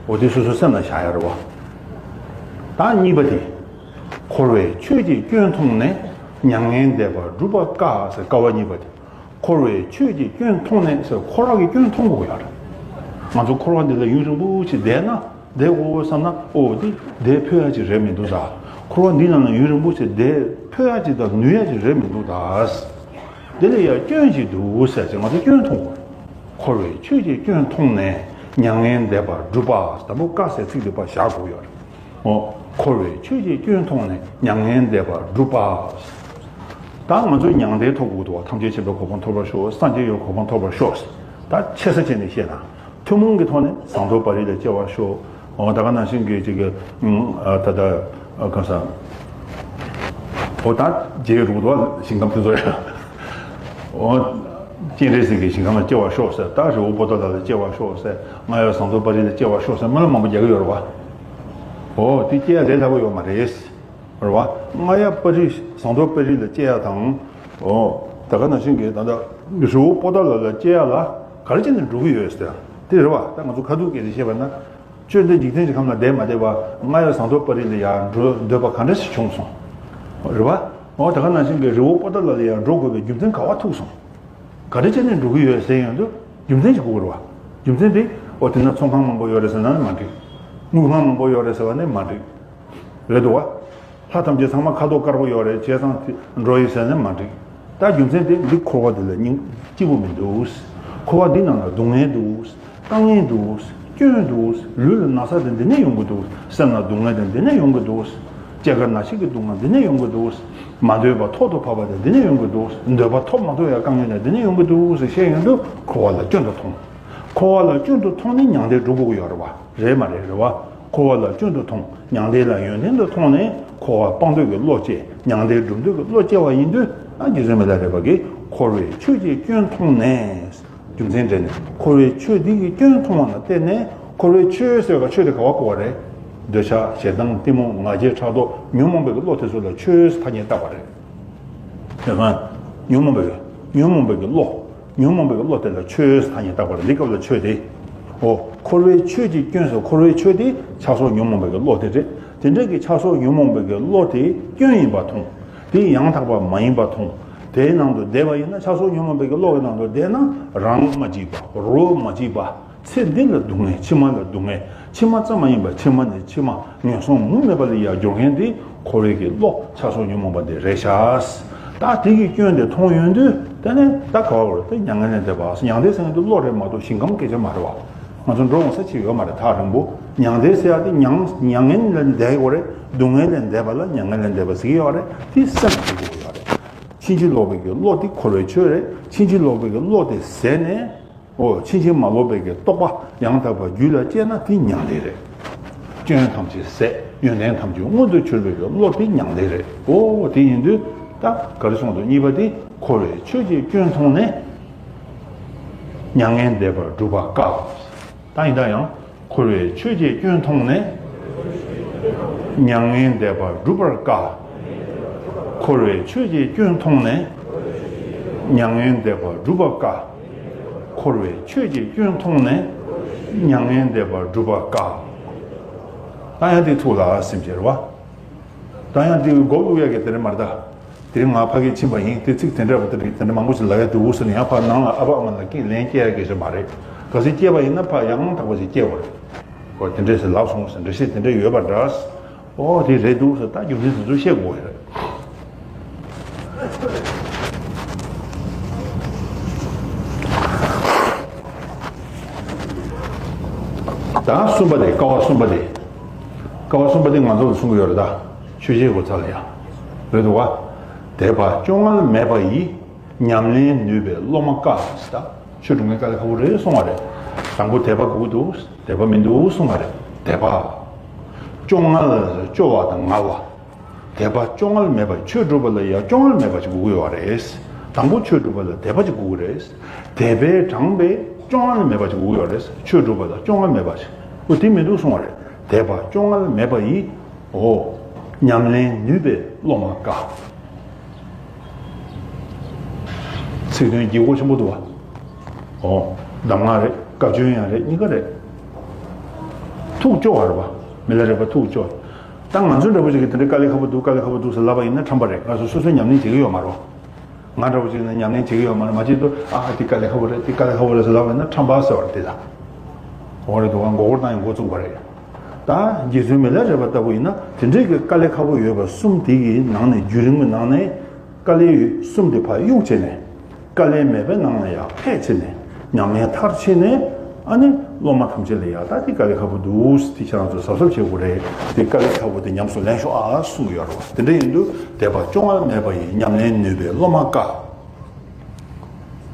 འོ་དེ་སོ་སོའི་སེམས་ལ་བཞག་ཡ་རེད་བ། ད་གཉིས་པ་དེ། འཁོར་བའི་ཆོས་ཀྱི་སྐྱོན་མཐོང་ནས། མྱ་ངན་འདས་པ་སྒྲུབ་པ་དཀའ་ཟེར། དཀའ་བ་གཉིས་པ་དེ། འཁོར་བའི་ཆོས་ཀྱི་སྐྱོན་མཐོང་ནས་ཟེར། འཁོར་བ་གི་སྐྱོན་མཐོང་དགོས་ཡོད་རེད། ང་ཚོ་འཁོར་བ་འདི་ལ་ཡུན་རིང་པོ་ཞིག་བསྡད་ན། བསྡད་དགོས་བསམ་ན། ཨོ་འདི་བསྡད་ཕོད་ཡ་ཅིག་རེད་མི་འདུག་ད། འཁོར་བ་འདི་ནང་ལ་ཡུན་རིང་པོ་ཞིག་བསྡད་ཕོད་ཡ་ཅིག་དང་ནུས་ཡ་ཅིག་རེད་མི་འདུག་ད། འདི་ལ་ཡ་སྐྱོན་ཅིག་འདུག་ཟེར་ཅིག་ང་ཚོ་སྐྱོན་མཐོང་དགོས། འཁོར་བའི་ཆོས་ཀྱི་སྐྱོན་མཐོང་ནས། མྱ་ངན་འདས་པ་སྒྲུབ་པ། དང་པོ་དཀའ་ཟེར་ཚིག་འདི་ཕར་བཞག་དགོས་ཡོད་རེད། འོ། འཁོར་བའི་ཆོས་ཀྱི་སྐྱོན་མཐོང་ནས། མྱ་ངན་འདས་པ་སྒྲུབ་པ། ད་ང་ཚོས་མྱང་འདས་ཐོབ་དགོས་འདུག་བ། ཐམས་ཅད་མཁྱེན་པའི་གོ་འཕང་ཐོབ་པར་ཤོག། སངས་རྒྱས་ཀྱི་གོ་འཕང་ཐོབ་པར་ཤོག། ད་ཆེ་ས་བྱས་ནས་བཤད་ན། ཐུན་མོང་གི་ཐོག་ནས་ཟངས་མདོག་དཔལ་རི་ལ་སྐྱེ་བར་ཤོག། འོ་ད་ག་ནང་བཞིན་གྱི་ཅིག་གི། ཨ་ད་ད་ག་ས། འོ་ད་རྗེས་རུག་འདུག་བ། ཞིང་ཁམས་དེ་ཚོ་ཡང་། འོ། སྤྱན་རས་གཟིགས་ཀྱི་ཞིང་ཁམས་ལ་སྐྱེ་བར་ཤོག་ཟེར། ད་རི་བོ་པོ་ཏ་ལ་ལ་སྐྱེ་བར་ཤོག་ཟེར། རྔ་ཡབ་ཟངས་མདོག་དཔལ་རི་ལ་སྐྱེ་བར་ཤོག་ཟེར། སྨོན་ལམ་མང་པོ་རྒྱག་གི་ཡོད་རེད་བ། འོ་དེ་སྐྱེ་ཡ་ལས་སླ་པོ་ཡོད་མ་རེད། རེད་བ། རྔ་ཡབ་དཔལ་རི། ཟངས་མདོག་དཔལ་རི་ལ་སྐྱེ་ཡ་དང་། འོ། ད་ག་ནང་བཞིན་གྱི་ད་ལྟ་རི་བོ་པོ་ཏ་ལ་ལ་སྐྱེ་ཡ་ལ་ག་རེ་བྱས་ནས་འགྲོ་གི་ཡོད་ཟེར། དེ་རེད་བ། ད་ང་ཚོ་ཁ་ཐུག་སྐད་ཆ་བཤད་པ་ན། བཅོམ་ལྡན་འཇིག་རྟེན་གྱི་ཁམས་ལ་བསྡད་མ་བསྡད་པ། རྔ་ཡབ་ཟངས་མདོག་དཔལ་རི་ལ་ཡར་འགྲོ་འདོད་པ་ག་འདྲ་ཞིག་བྱུང་སོང་། རེད་བ། འོ་ད་ག་ནང་བཞིན་གྱི་རི་བོ་པོ་ཏ་ལ་ལ་ཡར་འགྲོ་དགོས་པའི་རྒྱུ་མཚན་ག་བ་ཐུག་སོང་། ག་རེ་བྱས་ནས་འགྲོ་གི་ཡོད་ཟེར་ཡོང་དུས། རྒྱུ་མཚན་ཞིག་དགོས་རེད་བ། རྒྱུ་མཚན་དེ། འོ་དེ་ན་ཚོང་ཁང་མང་པོ་ཡོད་རེད་ཟེར་ན་མ་འགྲིག། དངུལ་ཁང་མང་པོ་ཡོད་རེད་ཟེར་བ་ནི་མ་འགྲིག། རེད་འདུག་བ། ལྷ་ཐམས་ཅད་ཚང་མ་ཁ་དོག་དཀར་པོ་ཡོད་རེད། བྱས་ཙང་དེ་འགྲོ་ཡི་ཟེར་ནས་མ་འགྲིག། ད་རྒྱུ་མཚན་དེ་འདི་འཁོར་བ་འདི་ལ་སྙིང་སྐྱིད་པོ་མི་འདུག། འཁོར་བ་འདི་ནང་ལ་སྡུག་བསྔལ་འདུག། དཀའ་ངལ་འདུག། སྐྱོན་འདུག། ལུས་ལ་ན་ཚ་དེ་འདི་ནས་ཡོང་གི་འདུག། སེམས་ལ་སྡུག་བསྔལ་དེ་འདི་ནས་ཡོང་གི་འདུག། སྐྱེ་རྒ་ན་འཆི་གི་སྡུག་བསྔལ་འདི་ནས་ཡོང་གི་འདུག། མ་འདོད་པ་ཐོག་ཏུ་བབས་པ་དེ་འདི་ནས་ཡོང་གི་འདུག། འདོད་པ་ཐོབ་མ་ཐུབ་ཡ་དཀའ་ངལ་དེ་འདི་ནས་ཡོང་གི་འདུག་ཟེར་བཤད་ཡོང་དུས་འཁོར་བ་ལ་སྐྱོན་དུ་མཐོང་། འཁོར་བ་ལ་སྐྱོན་དུ་མཐོང་ནས་མྱང་འདས་སྒྲུབ་དགོས་ཀྱི་ཡོད་རེད་བ། རེད་མ་རེད། རེད་བ། འཁོར་བ་ལ་སྐྱོན་དུ་མཐོང་། མྱང་འདས་ལ་ཡོན་ཏན་དུ་མཐོང་ནས་འཁོར་བ་སྤང་འདོད་ཀྱི་བློ་སྐྱེ། མྱང་འདས་སྒྲུབ་འདོད་ཀྱི་བློ་སྐྱེ་བ་ཡིན་དུས། ཨ་རྗེ་བཙུན་མི་ལ་རས་པ་གིས་འཁོར་བའི་ཆོས་ཀྱི་སྐྱོན་མཐོང་ནས། རྒྱུ་མཚན་དྲན་ནས། འཁོར་བའི་ཆོས་འདི་གི་སྐྱོན་མཐོང་བ་ལ་བརྟེན་ནས། འཁོར་བའི་ཆོས་ཟེར་བ་ཆོས་དེ་ག་བ་གོ་བ་རེད། འདོད་ཆགས་ཞེ་སྡང་གཏི་མུག་ང་རྒྱལ་ཕྲག་དོག་ཉོན་མོངས་པའི་བློ་དེ་ཚོ་ལ་ཆོས་ཐ་སྙད་བཏགས་པ་རེད། དེ་ན་ཉོན་མོངས་པའི་ཉོན་མོངས་པའི་བློ། ཉོན་མོངས་པའི་བློ་དེ་ལ་ཆོས་ཐ་སྙད་བཏགས་པ་རེད། འདི་སྐབས་ལ་ཆོས་དེ། འོ། འཁོར་བའི་ཆོས་ཀྱི་སྐྱོན་ཟེར། འཁོར་བའི་ཆོས་དེ་ཆགས་སོགས་ཉོན་མོངས་པའི་བློ་དེ་རེད། དེ་འདྲ་གི་ཆགས་སོགས་ཉོན་མོངས་པའི་བློ་དེ་སྐྱོན་ཡིན་པ་མཐོང་། དེ་ཡང་དག་པ་མ་ཡིན་པ་མཐོང་། དེའི་ནང་དུ་བསྡད་པ་ཡིན་ན། ཆགས་སོགས་ཉོན་མོངས་པའི་བློ་གི་ནང་དུ་བསྡད་ན། རང་མ་སྐྱིད་པ། རོ་མ་སྐྱིད་པ། ཚེ་འདི་ལ་སྡུག་བསྔལ། ཕྱི་མ་ལ་སྡུག་བསྔལ། ཕྱི་མ་ཙམ་མ་ཡིན་པར་ཕྱི་མ་ནས་ཕྱི་མ་ངན་སོང་མུ་མེད་པ་ལ་ཡར་འགྱུར་མཁན་དེ་འཁོར་བའི་གི་བློ་ཆགས་སོགས་ཉོན་མོངས་པ་དེ་རེད་ཤག། ད་དེ་གི་སྐྱོན་དེ་མཐོང་ཡོང་དུས། དེ་ནས་ད་ག་བ་བར་དེ་མྱ་ངན་ལས་འདས་པ། མྱང་འདས་ཟེར་མཁན་དེ་བློ་རེད་མ་གཏོགས་ཞིང་ཁམས་སྐད་ཆ་མ་རེད་བ། ང་ཚོ་འགྲོ་འོང་ས་ཆ་ཡོད་མ་རེད། ཐག་རིང་པོ། མྱང་འདས་ཟེར་ཡ་དེ་མྱང་མྱ་ངན་ལས་འདས་ཡོད་རེད། སྡུག་བསྔལ་ལས་འདས་པ་ལ་མྱ་ངན་ལས་འདས་པ་ཟེར་གྱི་ཡོད་རེད། དེ་སེམས་ལ་ཟེར་གྱི་ཡོད་རེད། ཕྱིན་ཅི་ལོག་པའི་གི་བློ་དེ་འཁོར་བའི་ཆོས་རེད། ཕྱིན་ཅི་ལོག་པའི་གི་བློ་དེ་ཟད་ནས། འོ། ཕྱིན་ཅི་མ་ལོག་པའི་གི་རྟོགས་པ་ཡང་དག་པ་རྒྱུད་ལ་སྐྱེས་ན་དེ་མྱང་འདས་རེད། སྐྱོན་ཐམས་ཅད་ཟད། ཡོན་ཏན་ཐམས་ཅད་མངོན་དུ་གྱུར་པའི་གི་བློ་དེ་མྱང་འདས་རེད། འོ། དེ་ཡིན་དུས་ད་ག་རེ་གསུངས་འདུག། གཉིས་པ་དེ། འཁོར་བའི་ཆོས་ཀྱི་སྐྱོན་མཐོང་ནས། མྱ་ངན་འདས་པ་སྒྲུབ་པ་དཀའ། ད་ཡིན་ད་ཡང་། འཁོར་བའི་ཆོས་ཀྱི་སྐྱོན་མཐོང་ནས། མྱ་ངན་འདས་པ་སྒྲུབ་པར་དཀའ། འཁོར་བའི་ཆོས་ཀྱི་སྐྱོན་མཐོང་ནས། མྱ་ངན་འདས་པ་སྒྲུབ་པ་དཀའ། འཁོར་བའི་ཆོས་ཀྱི་སྐྱོན་མཐོང་ནས། མྱ་ངན་འདས་པ་སྒྲུབ་པ་དཀའ། ད་ཡང་དེ་ཐུགས་ལ་སེམས་ཅན་རེད་བ། ད་ཡང་དེ་མགོ་བླུག་ཡ་གི་དེ་རེད་མ་རེད་ད། དེ་རིང་ང་ཕ་གིར་ཕྱིན་པ་ཡིན། དེ་ཚིག་དེ་འདྲ་བ་དེ་རིགས་དེ་འདྲ་མང་པོ་ཞིག་ལབ་ཡ་འདུག་ཟེར་ནས་ཡང་ཕར་ནང་ལ་ཨ་ཕ་ཨ་མ་ལ་སྐད་ལན་སྐྱེལ་ཡ་གི་ཞིག་མ་རེད། གལ་སྲིད་སྐྱེས་པ་ཡིན་ན་ཕར་ཡང་དག་པ་ཞིག་སྐྱེལ་དགོས་རེད། ཨོ་དེ་འདྲས་ཞིག་ལབ་སོང་ཟེར། འགྲེལ་བཤད་དེ་འདྲས་ཡོད་པ་འདྲ། ཨོ་དེ་རེད་འདུག་ཟེར། ད་རྒྱུ་མཚན་དེ་ཚོ་བཤད་དགོས་རེད། ད་གསུམ་པ་དེ། ཀ་བ་གསུམ་པ་དེ། ཀ་བ་གསུམ་པ་དེ་ང་ཚོ་ལ་གསུང་གི་ཡོད་རེད་ད། ཆོས་བཤད་དགོས་ཚར་ལ་ཡ། རེད་འདུག་བ། དད་པ་སྐྱོ་ངལ་མེད་པ་ཡི། ཉམས་ལེན་ནུས་པའི་སློབ་མ་དཀའ་ཟེར། ད་ཆོས་སྒྲུབ་མཁན་དཀའ་ལས་ཁག་པོ་རེད་གསུང་བ་རེད། དང་པོ་དད་པ་དགོས་ཀྱི་འདུག། དད་པ་མི་འདུག་གསུང་བ་རེད། དད་པ། སྐྱོ་ངལ་སྐྱོ་བ་དང་ངལ་བ། དད་པ་སྐྱོ་ངལ་མེད་པ། ཆོས་སྒྲུབ་པ་ལ་ཡང་སྐྱོ་ངལ་མེད་པ་ཅིག་དགོས་ཀྱི་ཡོད་རེད། དང་པོ་ཆོས་སྒྲུབ་པ་ལ་དད་པ་ཅིག་དགོས་ཀྱི་རེད། དད་པས་དྲངས་པའི་སྐྱོ་ངལ་མེད་པ་ཅིག་དགོས་ཀྱི་ཡོད་རེད། ཆོས་སྒྲུབ་པ་ལ་སྐྱོ་ངལ་མེད་པ་ཅིག་འོ་དེ་མི་འདུག་གསུང་བ་རེད། དད་པ་སྐྱོ་ངལ་མེད་པ་ཡིས། འོ། ཉམས་ལེན་ནུས་པའི་སློབ་མ་དཀའ། ཚིག་དོན་བརྗེ་སྒོ་ཆེན་པོ་འདུག་བ། འོ། གདམས་ངག་རེད། བཀའ་བཀྱོན་ཡང་རེད། གཉིས་ཀ་རེད། ཐུགས་སྐྱོ་བ་རེད་བ། མི་ལ་རས་པ་ཐུགས་སྐྱོ། ད་ང་ཚོ་འདྲ་པོ་ཅིག་གིས་དེ་འདྲའི་དཀའ་ལས་ཁག་པོ་འདུག་དཀའ་ལས་ཁག་པོ་འདུག་ཟེར་ལབ་པ་ཡིན་ན་ཁྲམ་པ་རེད། ང་ཚོ་སོ་སོས་ཉམས་ལེན་བྱེད་ཀྱི་ཡོད་མ་རེད། ང་འདྲ་པོ་ཅིག་ནི་ཉམས་ལེན་བྱེད་ཀྱི་ཡོད་མ་རེད། མ་གཅིག་ཏུ་ཨ་འདི་དཀའ་ལས་ཁག་པོ་རེད། འདི་དཀའ་ལས་ཁག་པོ་རེད་ཟེར་ལབ་པ་ཡིན་ན་ཁྲམ་པ་ཟེར་བ་རེད་དེ། ད་འོ་རེད་འདུག་ག་མགོ་སྐོར་བཏང་ཡང་འགོ་བཙུགས་པ་རེད། ད་རྗེ་བཙུན་མི་ལ་རས་པ་ལྟ་བུ་ཡིན་ན་དེ་འདྲའི་གི་དཀའ་ལས་ཁག་པོ་ཡོད་པ་གསུམ་དེ་གི་ནང་ནས་བརྒྱུད་རིམ་གི་ནང་ནས། དཀའ་ལས་ཡོད་གསུམ་དེ་ཕར་གཡུག་བྱས་ནས། དཀའ་ལས་མེད་པའི་ནང་ལ་ཡར་ཕེབས་བྱས་ནས། ཉམས་ལེན་མཐར་ཕྱིན་ནས། ཨ་ནི་སློབ་མ་ཐམས་ཅད་ལ་ཡར་ད་དེ་དཀའ་ལས་ཁག་པོ་འདུག་དེ་ཁྱེད་རང་ཚོ་གཟབ་གཟབ་བྱེད་དགོས་རེད། དེ་དཀའ་ལས་ཁག་པོ་དེ་ཉམས་སུ་ལེན་ཤོག་ཨ་གསུང་གི་ཡོད་རེད་བ། དེ་འདྲ་ཡིན་དུས་དད་པ་སྐྱོ་ངལ་མེད་པ་ཡིས། ཉམས་ལེན་ནུས་པའི་སློབ་མ་དཀའ།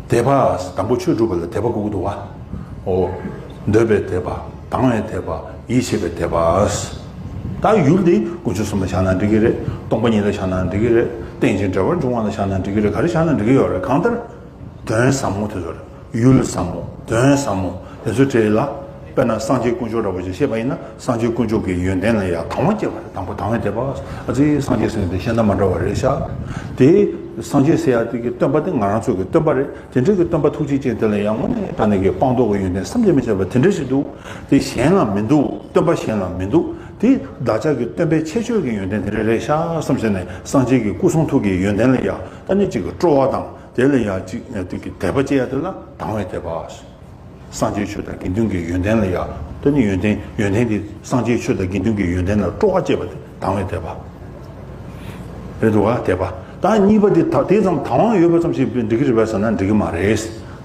དད་པ། དང་པོ་ཆོས་སྒྲུབ་པ་ལ་དད་པ་དགོས་ཀྱི་འདུག་བ། འོ། འདོད་པའི་དད་པ། དང་བའི་དད་པ། ཡིད་ཆེས་པའི་དད་པ། ད་ཡུལ་འདི་དཀོན་མཆོག་གསུམ་ལ་བཞག་ན་འགྲིག་གི་རེད། སྟོང་པ་ཉིད་ལ་བཞག་ན་འགྲིག་གི་རེད། རྟེན་ཅིང་འབྲེལ་བར་འབྱུང་བ་ལ་བཞག་ན་འགྲིག་གི་རེད། ག་རེ་བཞག་ན་འགྲིག་གི་ཡོད་རེད། གང་ལྟར། དོན་ཟབ་མོ་དེ་ཚོ་རེད། ཡུལ་ཟབ་མོ། དོན་ཟབ་མོ་དེ་ཚོ་གྲས་ལ། དཔེར་ན་སངས་རྒྱས་དཀོན་མཆོག་འདྲ་པོ་ཅིག་བཤད་པ་ཡིན་ན་སངས་རྒྱས་དཀོན་མཆོག་གི་ཡོན་ཏན་ལ་ཡང་དང་བ་བསྐྱེད་པ་རེད། དང་པོ་དང་བའི་དད་པ། ཨ་ཙི་སངས་རྒྱས་ཟེར་ནས་དེ་བཤད་ན་མ་འདྲ་བ་རེད་ཤག་དེ་སངས་རྒྱས་ཟེར་ཡ་དེ་གི་སྟོན་པ་དེ་ང་རང་ཚོ་གི་སྟོན་པ་རེད། དེ་འདྲའི་གི་སྟོན་པ་ཐུགས་རྗེ་ཅན་དེ་ལ་ཡང་དངོས་གནས་དྲང་གནས་ཀྱི་སྤངས་རྟོགས་ཀྱི་ཡོན་ཏན་བསམ་གྱིས་མི་ཁྱབ་པ་དེ་འདྲ་ཞིག་འདུག་དེ་གཞན་ལ་མི་འདུག་སྟོན་པ་གཞན་ལ་མི་འདུག་དེ་བདག་ཅག་གི་སྟོན་པའི་ཁྱད་ཆོས་ཀྱི་ཡོན་ཏན་དེ་འདྲ་རེད་ཤག་བསམ་བྱས་ནས་སངས་རྒྱས་ཀྱི་སྐུ་གསུང་ཐུགས་ཀྱི་ཡོན་ཏན་ལ་ཡང་ད་ནི་གཅིག་གི་སྤྲོ་བ་དང་དེ་ལ་ཡང་གཅིག་དེ་གི་དད་པ་སྐྱེ་ཡ་དེ་ལ་དང་བའི་དད་པ། སངས་རྒྱས་ཆོས་དང་དགེ་འདུན་གྱི་ཡོན་ཏན་ལ་ཡང་དེ་ནི་ཡོན་ཏན་ཡོན་ཏན་དེ་སངས་རྒྱས་ཆོས་དང་དགེ་འདུན་གྱི་ཡོན་ཏན་ལ་སྤྲོ་བ་སྐྱེས་པ་དེ་དང་བའི་དད་པ། རེད་འདུག་ག་དད་པ། ད་གཉིས་པ་དེ་ད་དེ་ཙམ་དང་བ་ཡོད་པ་ཙམ་ཞིག་འགྲིག་གི་རེད་པས་ཟེར་ན་འགྲིག་གི་མ་རེད།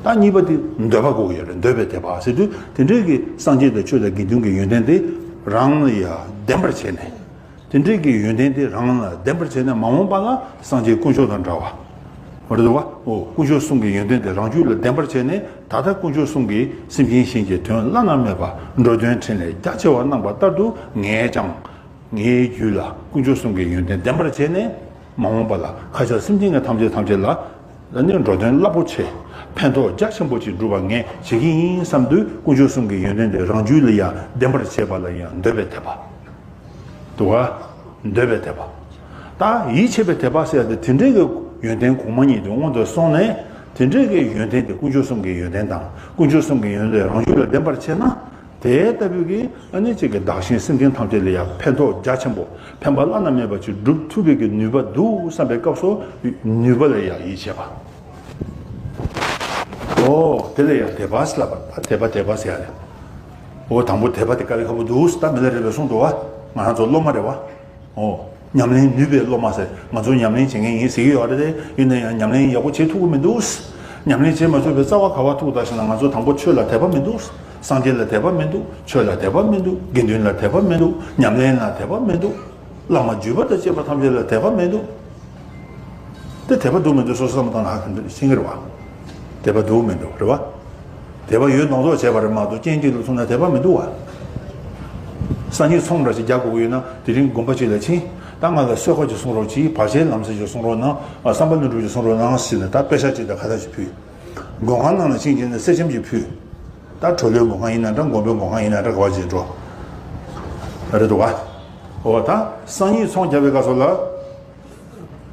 ད་གཉིས་པ་དེ་འདོད་པ་དགོས་ཀྱི་ཡོད་རེད། འདོད་པའི་དད་པ་ཟེར་དུས་དེ་འདྲའི་གི་སངས་རྒྱས་དང་ཆོས་དང་དགེ་འདུན་གྱི་ཡོན་ཏན་དེ་རང་ལ་ཡང་ལྡན་པར་བྱས་ནས། དེ་འདྲའི་གི་ཡོན་ཏན་དེ་རང་ལ་ལྡན་པར་བྱས་ནས་མ་འོངས་པ་ལ་སངས་རྒྱས་དཀོན་མཆོག་དང་འདྲ་བ། རེད་འདུག་ག་འོ། དཀོན་མཆོག་གསུམ་གྱི་ཡོན་ཏན་དེ་རང་རྒྱུད་ལ་ལྡན་པར་བྱས་ནས་ད་ལྟ་དཀོན་མཆོག་གསུམ་གྱིས་སེམས་ཅན་གཞན་གྱི་དོན་བླ་ན་མེད་པ་འགྲོ་དོན་འཕྲིན་ལས་རྒྱ་ཆེ་བ་གནང་པ་ལྟར་དུ་ངས་ཀྱང་། ངའི་རྒྱུད་ལ་དཀོན་མཆོག་གསུམ་གྱི་ཡོན་ཏན་ལྡན་པར་བྱས་ནས་མ་འོངས་པ་ལ་ཁ་ཆག་སེམས་ཅན་གྱི་ཐམས་ཅད་ཐམས་ཅད་ལ་ནི་འགྲོ་དོན་རླབས་པོ་ཆེ་ཕན་ཐོགས་རྒྱ་ཆེན་པོ་ཅིག་འགྲུབ་པ་ངས་བྱེད་ཀྱི་ཡིན་བསམ་དུས་དཀོན་མཆོག་གསུམ་གྱི་ཡོན་ཏན་དེ་རང་རྒྱུད་ལ་ཡང་ལྡན་པར་བྱེད་པ་ལ་ཡང་འདོད་པའི་དད་པ། འདུག་ག་འདོད་པའི་དད་པ། ད་ཡིད་ཆེས་པའི་དད་པ་ཟེར་ཡ་དེ་དེ་འདྲའི་གི་ཡོན་ཏན་གོང་མ་གཉིས་དེ་སྔོན་དུ་སོང་ནས་དེ་འདྲའི་གི་ཡོན་ཏན་དེ་དཀོན་མཆོག་གསུམ་གྱི་ཡོན་ཏན་དང་དཀོན་མཆོག་གསུམ་གྱི་ཡོན་ཏན་རང་རྒྱུད་ལ་ལྡན་པར་བྱས་ན། དེ་ལྟ་བུའི་གི་ཨ་ནི་གཅིག་གི་བདག་གཞན་སེམས་ཅན་ཐམས་ཅད་ལ་ཡང་ཕན་ཐོགས་རྒྱ་ཆེན་པོ་ཕན་པ་བླ་ན་མེད་པ་ཅིག་སྒྲུབ་ཐུབ་པའི་གི་ནུས་པ་འདུག་བསམ་པའི་སྐབས་སུ་ནུས་པ་ལ་ཡང་ཡིད་ཆེས་པ། ཨོ། དེ་ལ་ཡང་དད་པ་ཟེར་ལབ་པ། ད་དད་པ་དད་པ་ཟེར་ཡ་རེད། ཨོ། དང་པོ་དད་པ་དེ་དཀའ་ལས་ཁག་པོ་འདུག་ད་མི་ལ་རས་པས་གསུངས་འདུག་བ། ང་རང་ཚོ་སློབ་མ་རེད་བ། ཨོ། ཉམས་ལེན་ནུས་པའི་སློབ་མ་ཟེར། ང་ཚོ་ཉམས་ལེན་བྱེད་མཁན་ཡིན་ཟེར་གྱི་ཡོད་རེད་དེ། ཡིན་ན་ཡང་ཉམས་ལེན་ཡག་པོ་བྱེད་ཐུབ་ཀྱི་མི་འདུག་ཉམས་ལེན་བྱེད་མ་ཐུབ་པའི་རྩ་བ་ག་པར་ཐུག་ད་ཞེ་ན། ང་ཚོ་དང་པོ་ཆོས་ལ་དད་པ་མི་འདུག་སངས་རྒྱས་ལ་དད་པ་མི་འདུག་ཆོས་ལ་དད་པ་མི་འདུག་དགེ་འདུན་ལ་དད་པ་མི་འདུག་ཉམས་ལེན་ལ་དད་པ་མི་འདུག་བླ་མ་བརྒྱུད་པ་དང་བཅས་པ་ཐམས་ཅད་ལ་དད་པ་མི་འདུག་དེ་དད་པ་འདུག་མི་འདུག་སོ་སོ་བསམ་བློ་བཏང་ན་ཧ་གོ་ཤེས་ཀྱི་རེད་བ། དད་པ་འདུག་མི་འདུག་རེད་བ། དད་པ་ཡོད་མདོག་མདོག་བྱས་པ་རེད་མ་གཏོགས་རྐྱེན་གཅིག་ལ་ཐུག་ན་དད་པ་མི་འདུག་བ། སང་ཉིན་ཚོང་འདྲ་ཞིག་རྒྱག་དགོས་ཀྱི་ཡོད་ན་དེ་རིང་དགོན་པ་གཅིག་ལ་ཕྱིན། ད་ང་ལ་གསོལ་ཁ་ཅིག་གསུང་རོགས་གྱིས། བར་ཆད་ལམ་སེལ་ཅིག་གསུང་རོགས་གནང་། ཨ། བསམ་པ་ལྷུན་གྲུབ་ཅིག་གསུང་རོགས་གནང་ཟེར་ནས་ད་པེ་ཤག་ཅིག་དང་ཁ་བཏགས་ཅིག་ཕུལ། མགོན་ཁང་ནང་ལ་ཕྱིན་བྱས་ནས་གསེར་སྐྱེམས་ཅིག་ཕུལ། ད་གྲོ་ལོད་མགོན་ཁང་ཡིན་ན་འདྲ། མགོན་པོའི་མགོན་ཁང་ཡིན་ན་འདྲ། ག་བ་ཅིག་འགྲོ། རེད་འདུག་ག་འོ། ད་སང་ཉིན་ཚོང་རྒྱག་པའི་སྐབས་སུ་ལ།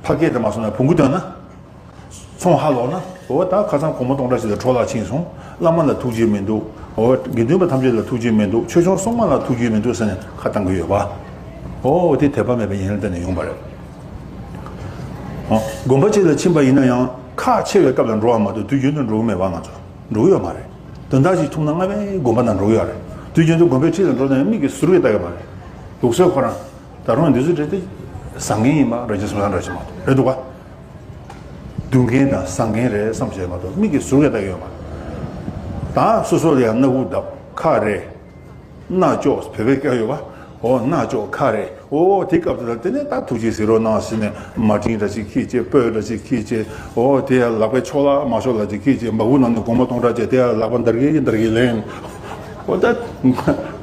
ཕ་སྐད་དུ་མ་སོང་ན་བོང་གུ་བཏོན་ན། ཚོང་ཧ་ལོག་ན། འོ། ད་ཁ་སང་སྒོར་མོ་སྟོང་ཕྲག་ཅིག་ལ་འཕྲོ་བརླག་ཕྱིན་སོང་། བླ་མ་ལ་ཐུགས་རྗེ་མི་འདུག་འོ། དགེ་འདུན་པ་ཐམས་ཅད་ལ་ཐུགས་རྗེ་མི་འདུག་ཆོས་སྐྱོང་སྲུང་མ་ལ་ཐུགས་རྗེ་མི་འདུག་ཟེར་ནས་ཁ་བཏང་གི་ཡོད་པ། འོ། དེ་དད་པ་མེད་པའི་ཡན་ལག་དེ་ནས་ཡོང་བ་རེད། འོ། དགོན་པ་གཅིག་ལ་ཕྱིན་པ་ཡིན་ན་ཡང་ཁག་ཆེ་བའི་སྐབས་ལ་འགྲོ་བ་མ་གཏོགས་དུས་རྒྱུན་དུ་འགྲོ་གི་མེད་པ། ང་ཚོ་འགྲོ་གི་ཡོད་མ་རེད། དོན་དག་ཅིག་ཐུག་ན་སྔ་བའི་དགོན་པ་ནང་འགྲོ་གི་ཡོད་རེད། དུས་རྒྱུན་དུ་དགོན་པའི་འཁྲིས་ལ་འགྲོ་ན་ཡང་མིག་གིས་ཟུར་གྱིས་ལྟ་གི་མ་རེད། ལུགས་སྲོལ་ཁོ་རང་། ད་རུང་འདི་ཚོ་རེད་དེ། བཟང་ངན་ཡིན་པ་རང་བཞིན་སུ་དང་འདྲ་ཞིག་མ་གཏོགས། རེད་འདུག་ག་སྡུག་ངན་དང་བཟང་ངན་རེད་བསམ་བྱས་མ་གཏོགས་མིག་གིས་ཟུར་གྱིས་ལྟ་གི་ཡོད་མ་རེད། ད་སོ་སོ་ལ་ཡང་སྣ་ཁུག་བརྡབ། ཁ་རེད། རྣ་ཅོག་བོད་པའི་སྐད་ཡོད་པ། འོ། རྣ་ཅོག་ཁ་རེད། འོ། དེ་སྐབས་དེ་ལ་དེ་ནས་ད་ཐུགས་རྗེ་གཟིགས་རོགས་གནང་ཟེར་ནས་མ་ཏིང་འདྲ་ཞིག་ཁྱེར་བྱས། སྤོས་འདྲ་ཞིག་ཁྱེར་བྱས། འོ། དེ་ཡང་ལག་པའི་ཕྱོགས་ལ་མ་ཕྱོགས་ལ་ཅིག་ཁྱེར་བྱས། མ་བུ་ནང་ནས་སྒོར་མོ་སྟོང་ཕྲག་ཅིག་དེ་ཡང་ལག་པ་འདར་གི་འདར་གི་ལེན། འོ། ད་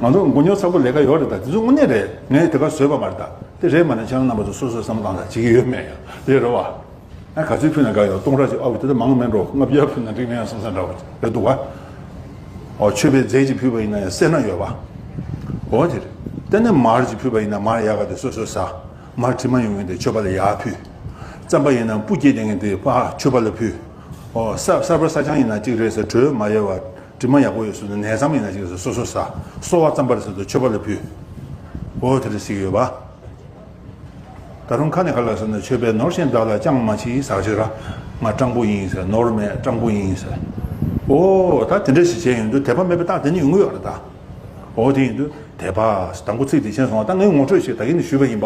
ང་ཚོ་མགོ་རྙོག་ཚ་པོ་ལས་ཀ་ཡོད་རེད་ད། དེ་ཚོ་དངོས་གནས་རེད། ངས་དེ་ག་བཟོས་པ་མ་རེད་ད། དེ་རེད་མ་རེད། ཁྱེད་རང་རྣམ་པ་ཚོ་སོ་སོའི་བསམ་བློ་བཏང་ད་བྱེད་ཀྱི་ཡོད་མེད་ཡང་རེད་རོ་བ། ཨ་ག་ཚོད་ཕུལ་ན་དགའ་ཡོད། སྟོང་ཕྲག་ཅིག་ཨ་བུ་དེ་ད་མང་མེད་འགྲོ། ལྔ་བརྒྱ་ཕུལ་ན་འགྲིག་ན་ཡང་བསམ་ས་འདྲ་བོ་རེད་འདུག་བ། ཨོ་མཆོད་པའི་རྫས་ཅིག་ཕུལ་བ་ཡིན་ན་ཡང་སེར་སྣ་ཡོད་བ། ཨོ་དེ་རེད། དེ་ནས་མར་ཅིག་ཕུལ་བ་ཡིན་ན་མར་ཡག་ག་དེ་སོ་སོས་ཟ། མར་དྲི་མ་ཡོང་མཁན་དེ་མཆོད་པ་ལ་ཡར་ཕུལ། རྩམ་པ་ཡིན་ན་སྤུ་སྐྱེས་བསྡད་མཁན་དེ་ཕར་མཆོད་པ་ལ་ཕུལ། ཨོ་གསར་གསར་པ་གསར་རྐྱང་ཡིན་ན་གཅིག་རེད་ཟེར། དྲོད་མ་ཡལ་བ། དྲི་མ་ཡག་པོ་ཡོད་སོང་ན་ནས་ཙམ་ཡིན་ན་གཅིག་རེད་ཟེར། སོ་སོ་ཟ། གསོལ་བ་རྩམ་པ་རེད་ཟེར་དུས་མཆོད་པ་ལ་ཕུལ། ཨོ་དེ་རེད་ཟེར་གྱི་ཡོད་པ། ད་རུང་ཁ་ནས་ག་ལ་ཟེར་ན་མཆོད་པས་ནོར་ཞིང་བདག་ལ་ཅང་མ་མཆིས་ཟེར་ཞིག་ར། ང་སྤྲང་པོ་ཡིན་ཟེར། ནོར་མེད་སྤྲང་པོ་ཡིན་ཟེར། ཨོ་ད་དེ་འདྲ་ཞིག་བྱས་ཡོང་དུས་དད་པ་མེད་པའི་རྟགས་དེ་ནི་ཡོང་གི་ཡོད་རེད་ད། ཨོ་དེ་ཡིན་དུས་དད་པ། དང་པོ་ཚིག་དེ་མཁྱེན་སོང་བ། ད་ངས་ངོ་སྤྲོད་ཞིག་ད་གིན་ནས་ཞུས་པ་ཡིན་པ།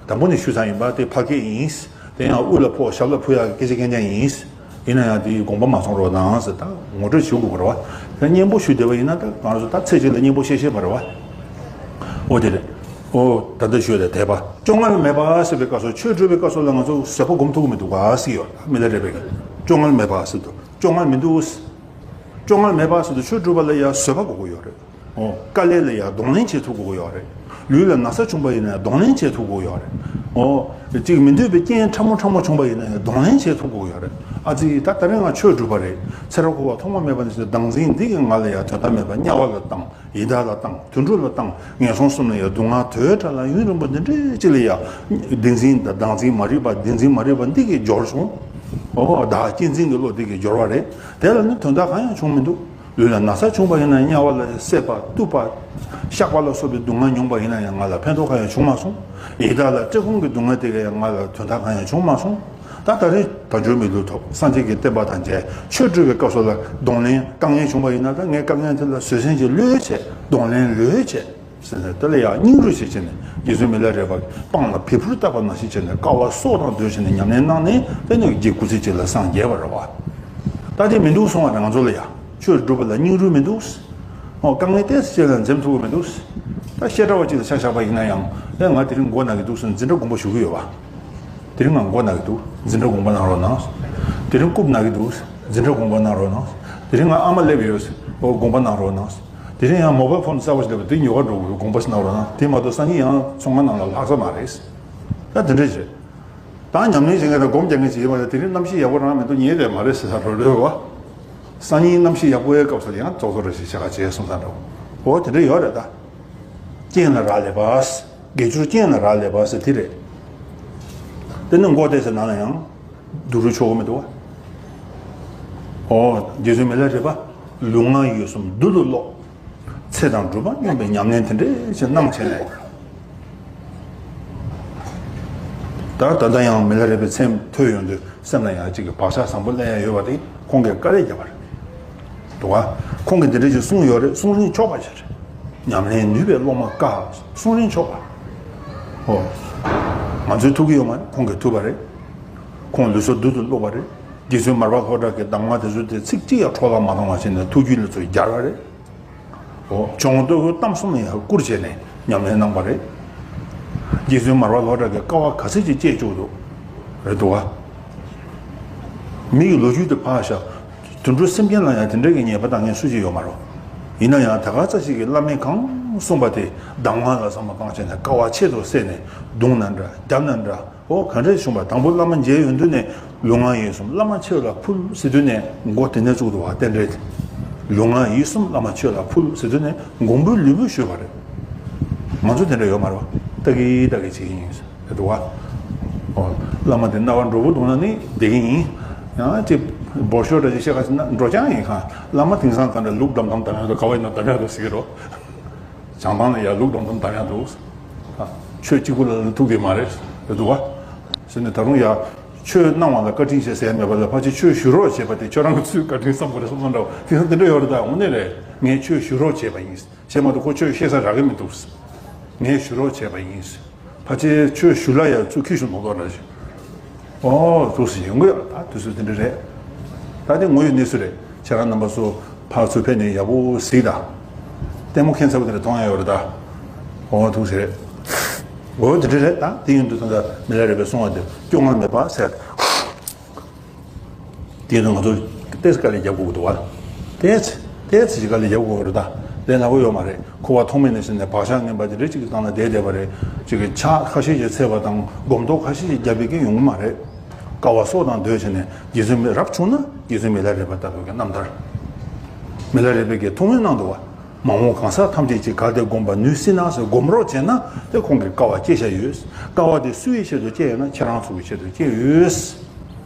དང་པོ་ནས་ཞུ་ཚར་ཡིན་པ། དེ་ཕ་སྐད་ཡིན། དེ་ཡང་དབུ་ལ་ཕོག་ཞབས་ལ་ཕུ་ཡག་སྐད་ཆ་སྐད་ཆ་ཡིན། ཡིན་ན་ཡང་དེའི་དགོངས་པ་མ་ཚོམ་རོགས་གནང་ཟེར། ད་ངོ་སྤྲོད་ཞུ་དགོས་པ་རེད་བ། ད་སྙན་པོ་ཞུས་བསྡད་པ་ཡིན་ན་ད་ང་ཚོ་ད་ཚེ་གཅིག་ལ་སྙན་པོ་བཤད་ཤེས་པ་རེད་བ། ཨོ་དེ་རེད། ཨོ་ད་ལྟ་ཞུས་ད་དད་པ། སྐྱོ་ངལ་མེད་པ་ཟེར་བའི་སྐབས་སུ་ཆོས་སྒྲུབ་པའི་སྐབས་སུ་ལ་ང་ཚོ་བཟོད་པ་སྒོམ་ཐུབ་ཀྱི་མི་འདུག་ག་ཟེར་ཡོད། མི་ལ་རས་པས་སྐྱོ་ངལ་མེད་པ་ཟེར་དུས་སྐྱོ་ངལ་མི་འདུག་སྐྱོ་ངལ་མེད་པ་ཟེར་དུས་ཆོས་སྒྲུབ་པ་ལ་ཡང་བཟོད་པ་དགོས་ཀྱི་ཡོད་རེད། ཨོ། དཀའ་ལས་ལ་ཡང་གདོང་ལེན་བྱེད་ཐུབ་དགོས་ཀྱི་ཡོད་རེད། ལུས་ལ་ན་ཚ་བྱུང་པ་ཡིན་ན་ཡང་གདོང་ལེན་བྱེད་ཐུབ་དགོས་ཀྱི་ཡོད་རེད། ཨོ། གཅིག་མི་འདོད་པའི་རྐྱེན་ཕྲ་མོ་ཕྲ་མོ་བྱུང་པ་ཡིན་ན་ཡང་གདོང་ལེན་བྱེད་ཐུབ་དགོས་ཀྱི་ཡོད་རེད། ཨ་ཙི་ད་ད་རེས་ང་ཆོས་སྒྲུབ་པ་རེད། ཚེ་རབས་འཁོར་བ་ཐོག་མ་མེད་པ་ནས་བཟུང་སྟེ་བདག་འཛིན་འདི་གིས་ང་ལ་ཡང་དོན་དག་མེད་པ་དམྱལ་བ་ལ་བཏང་། ཡི་དྭགས་ལ་བཏང་། དུད་འགྲོ་ལ་བཏང་། ངན་སོང་གསུམ་ལ་ཡང་སྡུག་བསྔལ་དོས་དྲག་ལ་ཡུན་རིང་པོ་འདི་འདྲའི་ཅིག་ལ་ཡང་བདེན་འཛིན་དང་བདག་འཛིན་མ་རིག་པ་བདེན་འཛིན་མ་རིག་པ་འདི་གིས་སྦྱོར་སོང་། ཨོ་བདག་གཅེས་འཛིན་གྱི་བློ་འདི་གིས་སྦྱོར་བ་རེད། དེ་ལ་ནི་དོན་དག་གང་ཡང་བྱུང་མི་འདུག་ལུས་ལ་ན་ཚ་བྱུང་བ་ཡིན་ན་དམྱལ་བ་ལ་བསད་པ་གཏུབ་པ། གཤགས་པ་ལ་སོགས་པའི་སྡུག་བསྔལ་མྱོང་བ་ཡིན་ན་ཡང་ང་ལ་ཕན་ཐོགས་གང་ཡང་བྱུང་མ་སོང་། ཡི་དྭགས་ལ་བཀྲེས་སྐོམ་གྱི་སྡུག་བསྔལ་དེ་གས་ཡང་ང་ལ་དོན་དག་གང་ཡང་བྱུང་མ་སོང་། ད་ད་རེས་དལ་འབྱོར་མི་ལུས་ཐོབ། སངས་རྒྱས་ཀྱི་བསྟན་པ་དང་མཇལ། ཆོས་སྒྲུབ་པའི་སྐབས་སུ་ལ་གདོང་ལེན་དཀའ་ངལ་བྱུང་བ་ཡིན་ན་ད་ངས་དཀའ་ངལ་དེ་ལ་བཟོད་བསྲན་གྱི་བློས་བྱས། གདོང་ལེན་བློས་བྱས། ཟེར་ནས་དེ་ལ་ཡང་སྙིང་རུས་བྱེད་བྱས་ནས་རྗེ་བཙུན་མི་ལ་རས་པ་སྤང་ལ་བལ་ཕུར་བཏབ་པ་ནང་བཞིན་བྱས་ནས་དཀའ་བ་སྲོག་དང་བསྡོས་བྱས་ནས་ཉམས་ལེན་གནང་ནས་དེ་ནས་རྗེ་སྐུ་ཚེ་གཅིག་ལ་སངས་རྒྱས་པ་རེད་བ། ད་དེ་མི་འདུག་གསུང་བ་ནི་ང་ཚོ་ལ་ཡང་ཆོས་སྒྲུབ་པ་ལ་སྙིང་རུས་མི་འདུག་ཨོ་དཀའ་ངལ་ཏོག་ཙམ་ཅིག་ལ་འཛེམ་ཐུབ་ཀྱི་མི་འདུག་ད་བཤད་གྲྭ་བ་གཅིག་ལ་ཆ་བཞག་པ་ཡིན་ན་ཡང་ཨེ་ང་དེ་རིང་མགོ་ན་གི་འདུག་ཟེར་འཛིན་གྲྭ་དགོངས་པ་ཞུ་གི་ཡོད་བ། དེ་རིང་ང་མགོ་ན་གི་འདུག་འཛིན་གྲྭ་དགོངས་པ་གནང་རོགས་གནང་། དེ་རིང་རྐུབ་ན་གི་འདུག་འཛིན་གྲྭ་དགོངས་པ་གནང་རོགས་གནང་། དེ་རིང་ང་ཨ་མ་སླེབས་ཡོད། ཨོ་དགོངས་པ་གནང་རོགས་གནང་། དེ་རིང་ཡང་མོ་བལ་ཕོན་གསར་པ་ཞིག་སླེབས་པ་དེ་ཉོ་ག་འགྲོ་དགོས་དགོངས་པ་ཞིག་གནང་རོགས་གནང་། དེ་མ་གཏོགས་སང་ཉིན་ཡང་ཚོང་ཁང་ནང་ལ་ལྷག་ས་མ་རེད། ད་དེ་འདྲ་བྱེད། ད་ཉམས་ལེན་བྱེད་མཁན་དང་སྒོམ་རྒྱག་མཁན་ཞིག་ཡིན་པ་ལ་དེ་རིང་གནམ་གཤིས་ཡག་པོ་རང་མི་འདུག་ཉལ་བསྡད་མ་རེད་ཟེར་ས་འགྲོ་འདོད་བ། སང་ཉིན་གནམ་གཤིས་ཡག་པོའི་སྐབས་སུ་ཡང་ཙོག་ཙོག་རེ་ཞིག་བྱེད་ག་བྱེད་གསུངས་ས་འདྲ་བོ། འོ་དེ་འདྲ་ཡོད་རེད་ད། རྐྱེན་ལ་རག་ལས་པ། དགེ་སྦྱོར་རྐྱེན་ལ་རག་ལས་པ་ཟེར་དེ་རེད། དེ་ནི་མགོ་བདེ་ཟེར་ནང་ལ་ཡང་། སྡུག་རུས་ཆོག་གི་མི་འདུག་བ། ཨོ། རྗེ་བཙུན་མི་ལ་རས་པ། ལུས་ངག་ཡིད་གསུམ་རྡུལ་དུ་རློག་ཚེ་དང་སྒྲུབ་པ་སྙོམས་པའི་ཉམས་ལེན་དེ་འདྲས་ཞིག་གནང་བྱས་ནས། ད་ད་ལྟ་ཡང་མི་ལ་རས་པའི་མཚན་ཐོས་ཡོང་དུས་སེམས་ལ་ཡང་གཅིག་གི་བག་ཆགས་བཟང་པོ་སླེབས་ཡ་ཡོད་པ་དེ་ཁོང་གིས་དཀའ་ལས་བརྒྱབ་པ་རེད། འདུག་བ། ཁོང་གིས་འདི་འདྲས་ཞིག་གསུངས་ཡོད་རེད། གསུང་རིན་ཆོག་པ་ཞིག་རེད། ཉམས་ལེན་ནུས་པའི་སློབ་མ་དཀའ། གསུང་རིན་ཆོག་པ། ཨོ། ང་ཚོས་ཐུབ་ཀྱི་ཡོད་མ་རེད། ཁོང་གིས་ཐུབ་པ་རེད། ཁོང་ལུས་སྲོག་རྡུལ་དུ་བླུགས་པ་རེད། རྗེ་བཙུན་མར་པ་ལྷོ་བྲག་གི་གདམས་ངག་དེ་ཚོ་དེ་ཚིག་གཅིག་ཡང་འཕྲོ་བརླག་མ་བཏང་བ་བྱས་ནས་ཐུགས་རྒྱུད་ལ་ཚུར་སྦྱར་བ་རེད། ཨོ། ཇོ་བོ་རྡོ་རྗེ་གཏམ་གསུམ་ལ་ཡང་བསྐུར་བྱས་ནས་ཉམས་ལེན་གནང་བ་རེད། རྗེ་བཙུན་མར་པ་ལྷོ་བྲག་གིས་དཀའ་བ་ག་ཚོད་ཅིག་སྤྱད་བཅུག་འདུག་རེད་འདུག་བ། མི་ཡི་ལོ་རྒྱུས་དེ་ཕར་བཞག་དུད་འགྲོ་སེམས་ཅན་ལ་ཡང་དེ་འདྲ་གི་ཉེས་པ་བཏང་མཁན་སུ་ཞིག་ཡོད་མ་རེད། ཡིན་ན་ཡང་ད་ག་ཚོད་ཅིག་གིས་བླ་མས་གང་གསུངས་པ་དེ་གདམས་ངག་ལ་བསམ་བློ་བཏང་བྱས་ནས་དཀའ་བ་ཆེད་དུ་བསད་ནས་བརྡུངས་ན་འདྲ། བརྒྱབ་ན་འདྲ། ཨོ་ག་འདྲས་བྱུང་བ། དང་པོ་བླ་མ་མཇལ་ཡོང་དུས་ནས་ལུས་ངག་ཡིད་གསུམ་བླ་མ་ཁྱོད་ལ་ཕུལ་ཟེར་དུས་ནས་མགོ་དེ་ནས་བཙུགས་འདུག་བ། རྟེན་འབྲེལ་དེ། ལུས་ངག་ཡིད་གསུམ་བླ་མ་ཁྱོད་ལ་ཕུལ་ཟེར་དུས་ནས་མགོན་པོས་ལུས་པོ་ཞུས་པ་རེད། ང་ཚོ་དེ་འདྲ་ཡོད་མ་རེད་བ། ལྟ་གི་ལྟ་གི་བྱེད་ཀྱི་ཡིན་ཟེར་འདུག་བ། ཨོ། བླ་མ་དེ་རྣ་བར་འགྲོ་བོ་འདུག་ན་ནི་བསྡད་ཀྱི་ཡིན། ཡང་ཅིག་འབོར་ཤོག་འདྲ་ཅིག་བཤད་ག་ཟེར་ན་འགྲོ་རྐྱང་ཡིན་ཁ། བླ་མ་དེང་སང་ག་འདྲ་ལུག་བསྡམ་བསྡམ་བསྡམ་ཡག་འདུག་ག་བ་ཡིན་ན་བསྡམ་ཡག་འདུག་ཟེར་གི་རོ། བྱང་ཐང་ལ་ཡ་ལུག་བསྡམ་བསྡམ་བསྡམ་ཡག་འདུག་ཨ། ཆོས་གཅིག་པུ་ལ་ལ་ཐུག་དེ་མ་རེད། རེད་འདུག་བ། ཟེར་ནས་ད་རུང་ཡ། ཆོས་གནང་བ་ལ་བཀའ་དྲིན་ཆེ་ཟེར་ཡ་མེད་པ་ལ་ཕལ་ཆེར་ཆོས་ཞུ་རོགས་བྱས་པ་དེ་ཁྱོད་རང་གི་ཚུལ་བཀའ་དྲིན་བསམ་དགོས་རེད་བསམ་བསམ་འདྲ་བ་དེང་སང་དེ་འདྲ་ཡོད་རེད་ད། དངོས་གནས་རེད། ངས་ཆོས་ཞུ་རོགས་བྱས་པ་ཡིན། བྱས་མ་གཏོགས་ཁོ་ཆོས་བཤད་ས་རག་གི་མི་འདུག་ངས་ཞུ་རོགས་བྱས་པ་ཡིན། ཕལ་ཆེར་ཆོས་ཞུ་ལ་ཡ་ཚུར་ཁྱེར་ཞུ་མ་གཏོགས་ར་ཞིག་ཨོ་ཐུགས་སུ་ཡོང་གི་ཡོད་ད། དུས་ཚོད་དེ་འདྲ་རེད། ད་དེ་དངོས་ཡོད་གནས་ཚུལ་རེད། ཁྱེད་རང་རྣམ་པ་ཚོ་ཕར་ཚུར་ཕེབས་ནས་ཡག་པོ་གཟིགས་དང་། ལྟད་མོ་ཁྱད་མཚར་པོ་དེ་འདྲ་མཐོང་ཡ་ཡོད་རེད་ད། ཨོ་ཐུགས་སུ་རེད། ཨོ་དེ་འདྲ་རེད་ད། དེ་ཡིན་དུས་ད་ལྟ་མི་ལ་རས་པས་གསུངས་པ་དེ་སྐྱོ་ངལ་མེད་པ་ཟེར། དེ་ནི་ང་ཚོ་ཏོག་ཙམ་དཀའ་ལས་རྒྱབ་དགོས་ཀྱི་འདུག་བ། ཏོག་ཙམ་ཏོག་ཙམ་ཞིག་དཀའ་ལས་རྒྱབ་དགོས་ཀྱི་རེད་ད། ལས་སླ་པོ་ཡོད་མ་རེད། འཁོར་བ་ཐོག་མེད་ནས་བྱས་ནས་བག་ཆགས་ངན་པ་དེ་འདྲ་གཅིག་གི་སྟེང་ལ་བསྡད་བསྡད་པ་རེད། གཅིག་གི་ཕྱག་ཁ་ཤས་ཤིག་འཚལ་བ་དང་སྒོམ་ཐོག་ཁ་ཤས་ཤིག་བརྒྱབ་པའི་གི་ཡོང་གི་མ་རེད། དཀའ་བ་སྲོག་དང་བསྡོས་བྱས་ནས་རྗེ་བཙུན་མི་རབ་བྱུང་ན་རྗེ་བཙུན་མི་ལ་རས་པ་ལྟ་བུའི་གི་རྣམ་ཐར། མི་ལ་རས་པའི་གི་ཐུགས་སྨོན་གནང་འདུག་བ། མ་འོངས་གང་ཟག་ཐམས་ཅད་ཀྱིས་གལ་ཏེ་སྒོམ་པ་ནུས་སྲིད་ན་ཟེར་སྒོམ་རོགས་བྱས་ན་དེ་ཁོང་གི་དཀའ་བ་སྤྱད་བྱ་ཡོད། དཀའ་བ་དེ་སུ་ཡི་ཆེད་དུ་སྤྱད་ཡོད་ན་ཁྱེད་རང་ཚོ་གི་ཆེད་དུ་སྤྱད་ཡོད།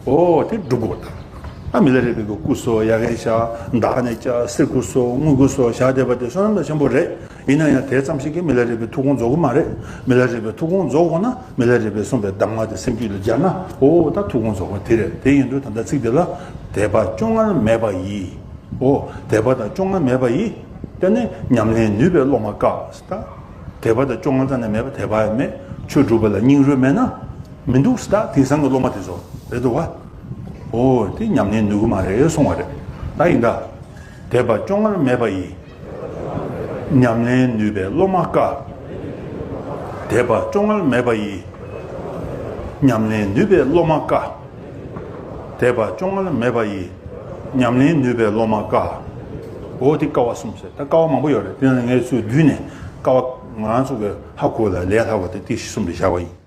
ཨོ་དེ་སྒྲུབ་དགོས་ད། ཨ་མི་ལ་རས་པའི་གི་སྐུ་སྲོག་ཡ་གི་བཞག་བདག་ནས་བཅའ་གསེར་སྐུ་སྲོག་དངུལ་སྐུ་སྲོག་བཞག་བསྡད་པ་དེ་བསོད་ནམས་ཆེན་པོ་རེད། ཡིན་ན་ཡང་དེ་ཙམ་ཞིག་གིས་མི་ལ་རས་པའི་ཐུགས་དགོངས་རྫོགས་གི་མ་རེད། མི་ལ་རས་པའི་ཐུགས་དགོངས་རྫོགས་དགོས་ན་མི་ལ་རས་པས་གསུངས་པའི་གདམས་ངག་དེ་སེམས་རྒྱུད་ལ་སྦྱར་ན་ཨོ་ད་ཐུགས་དགོངས་རྫོགས་པ་དེ་རེད། དེ་ཡིན་དུས་ད་ལྟ་ཚིག་དེ་ལ་དད་པ་བཅོ་ལྔར་མེད་པ་ཡིས། ཨོ། དད་པ་དང་བཅོ་ལྔ་མེད་པ་ཡིས། དེ་ནི་ཉམས་ལེན་ནུས་པའི་སློབ་མ་དཀའ། ད། དད་པ་དང་བཅོ་ལྔ་རྩ་ནས་མེད་པ་དད་པ་ཡང་མེད། ཆོས་སྒྲུབ་པ་ལ་སྙིང་རུས་མེད་ན། མི་འདུག་ཟེར། ད་དེང་སང་གི་སློབ་མ་དེ་ཚོ་རེད་འདུག་བ། ཨོ། དེ་ཉམས་ལེན་ནུས་ཀྱི་མ་རེད་གསུང་བ་རེད། ད་ཡིན་ད། དད་པ་བཅོ་ལྔར་མེད་པ་ཡིས། ཉམས་ལེན་ནུས་པའི་སློབ་མ་དཀའ། དད་པ་བཅོ་ལྔར་མེད་པ་ཡིས། ཉམས་ལེན་ནུས་པའི་སློབ་མ་དཀའ། དད་པ་བཅོ་ལྔ་ལ་མེད་པ་ཡི། ཉམས་ལེན་ནུས་པའི་སློབ་མ་དཀའ། འོ་དེ་དཀའ་བ་གསུམ་ཟེར། ད་དཀའ་བ་མང་པོ་ཡོད་རེད། དེ་ནང་ངས་ཚུར་བསྡུས་ནས་དཀའ་བ་ང་རང་ཚོ་གི་ཧ་གོ་ལ་ལས་སླ་བ་དེ་ཏིག་ཙམ་གསུམ་དུ་བཞག་པ་ཡིན།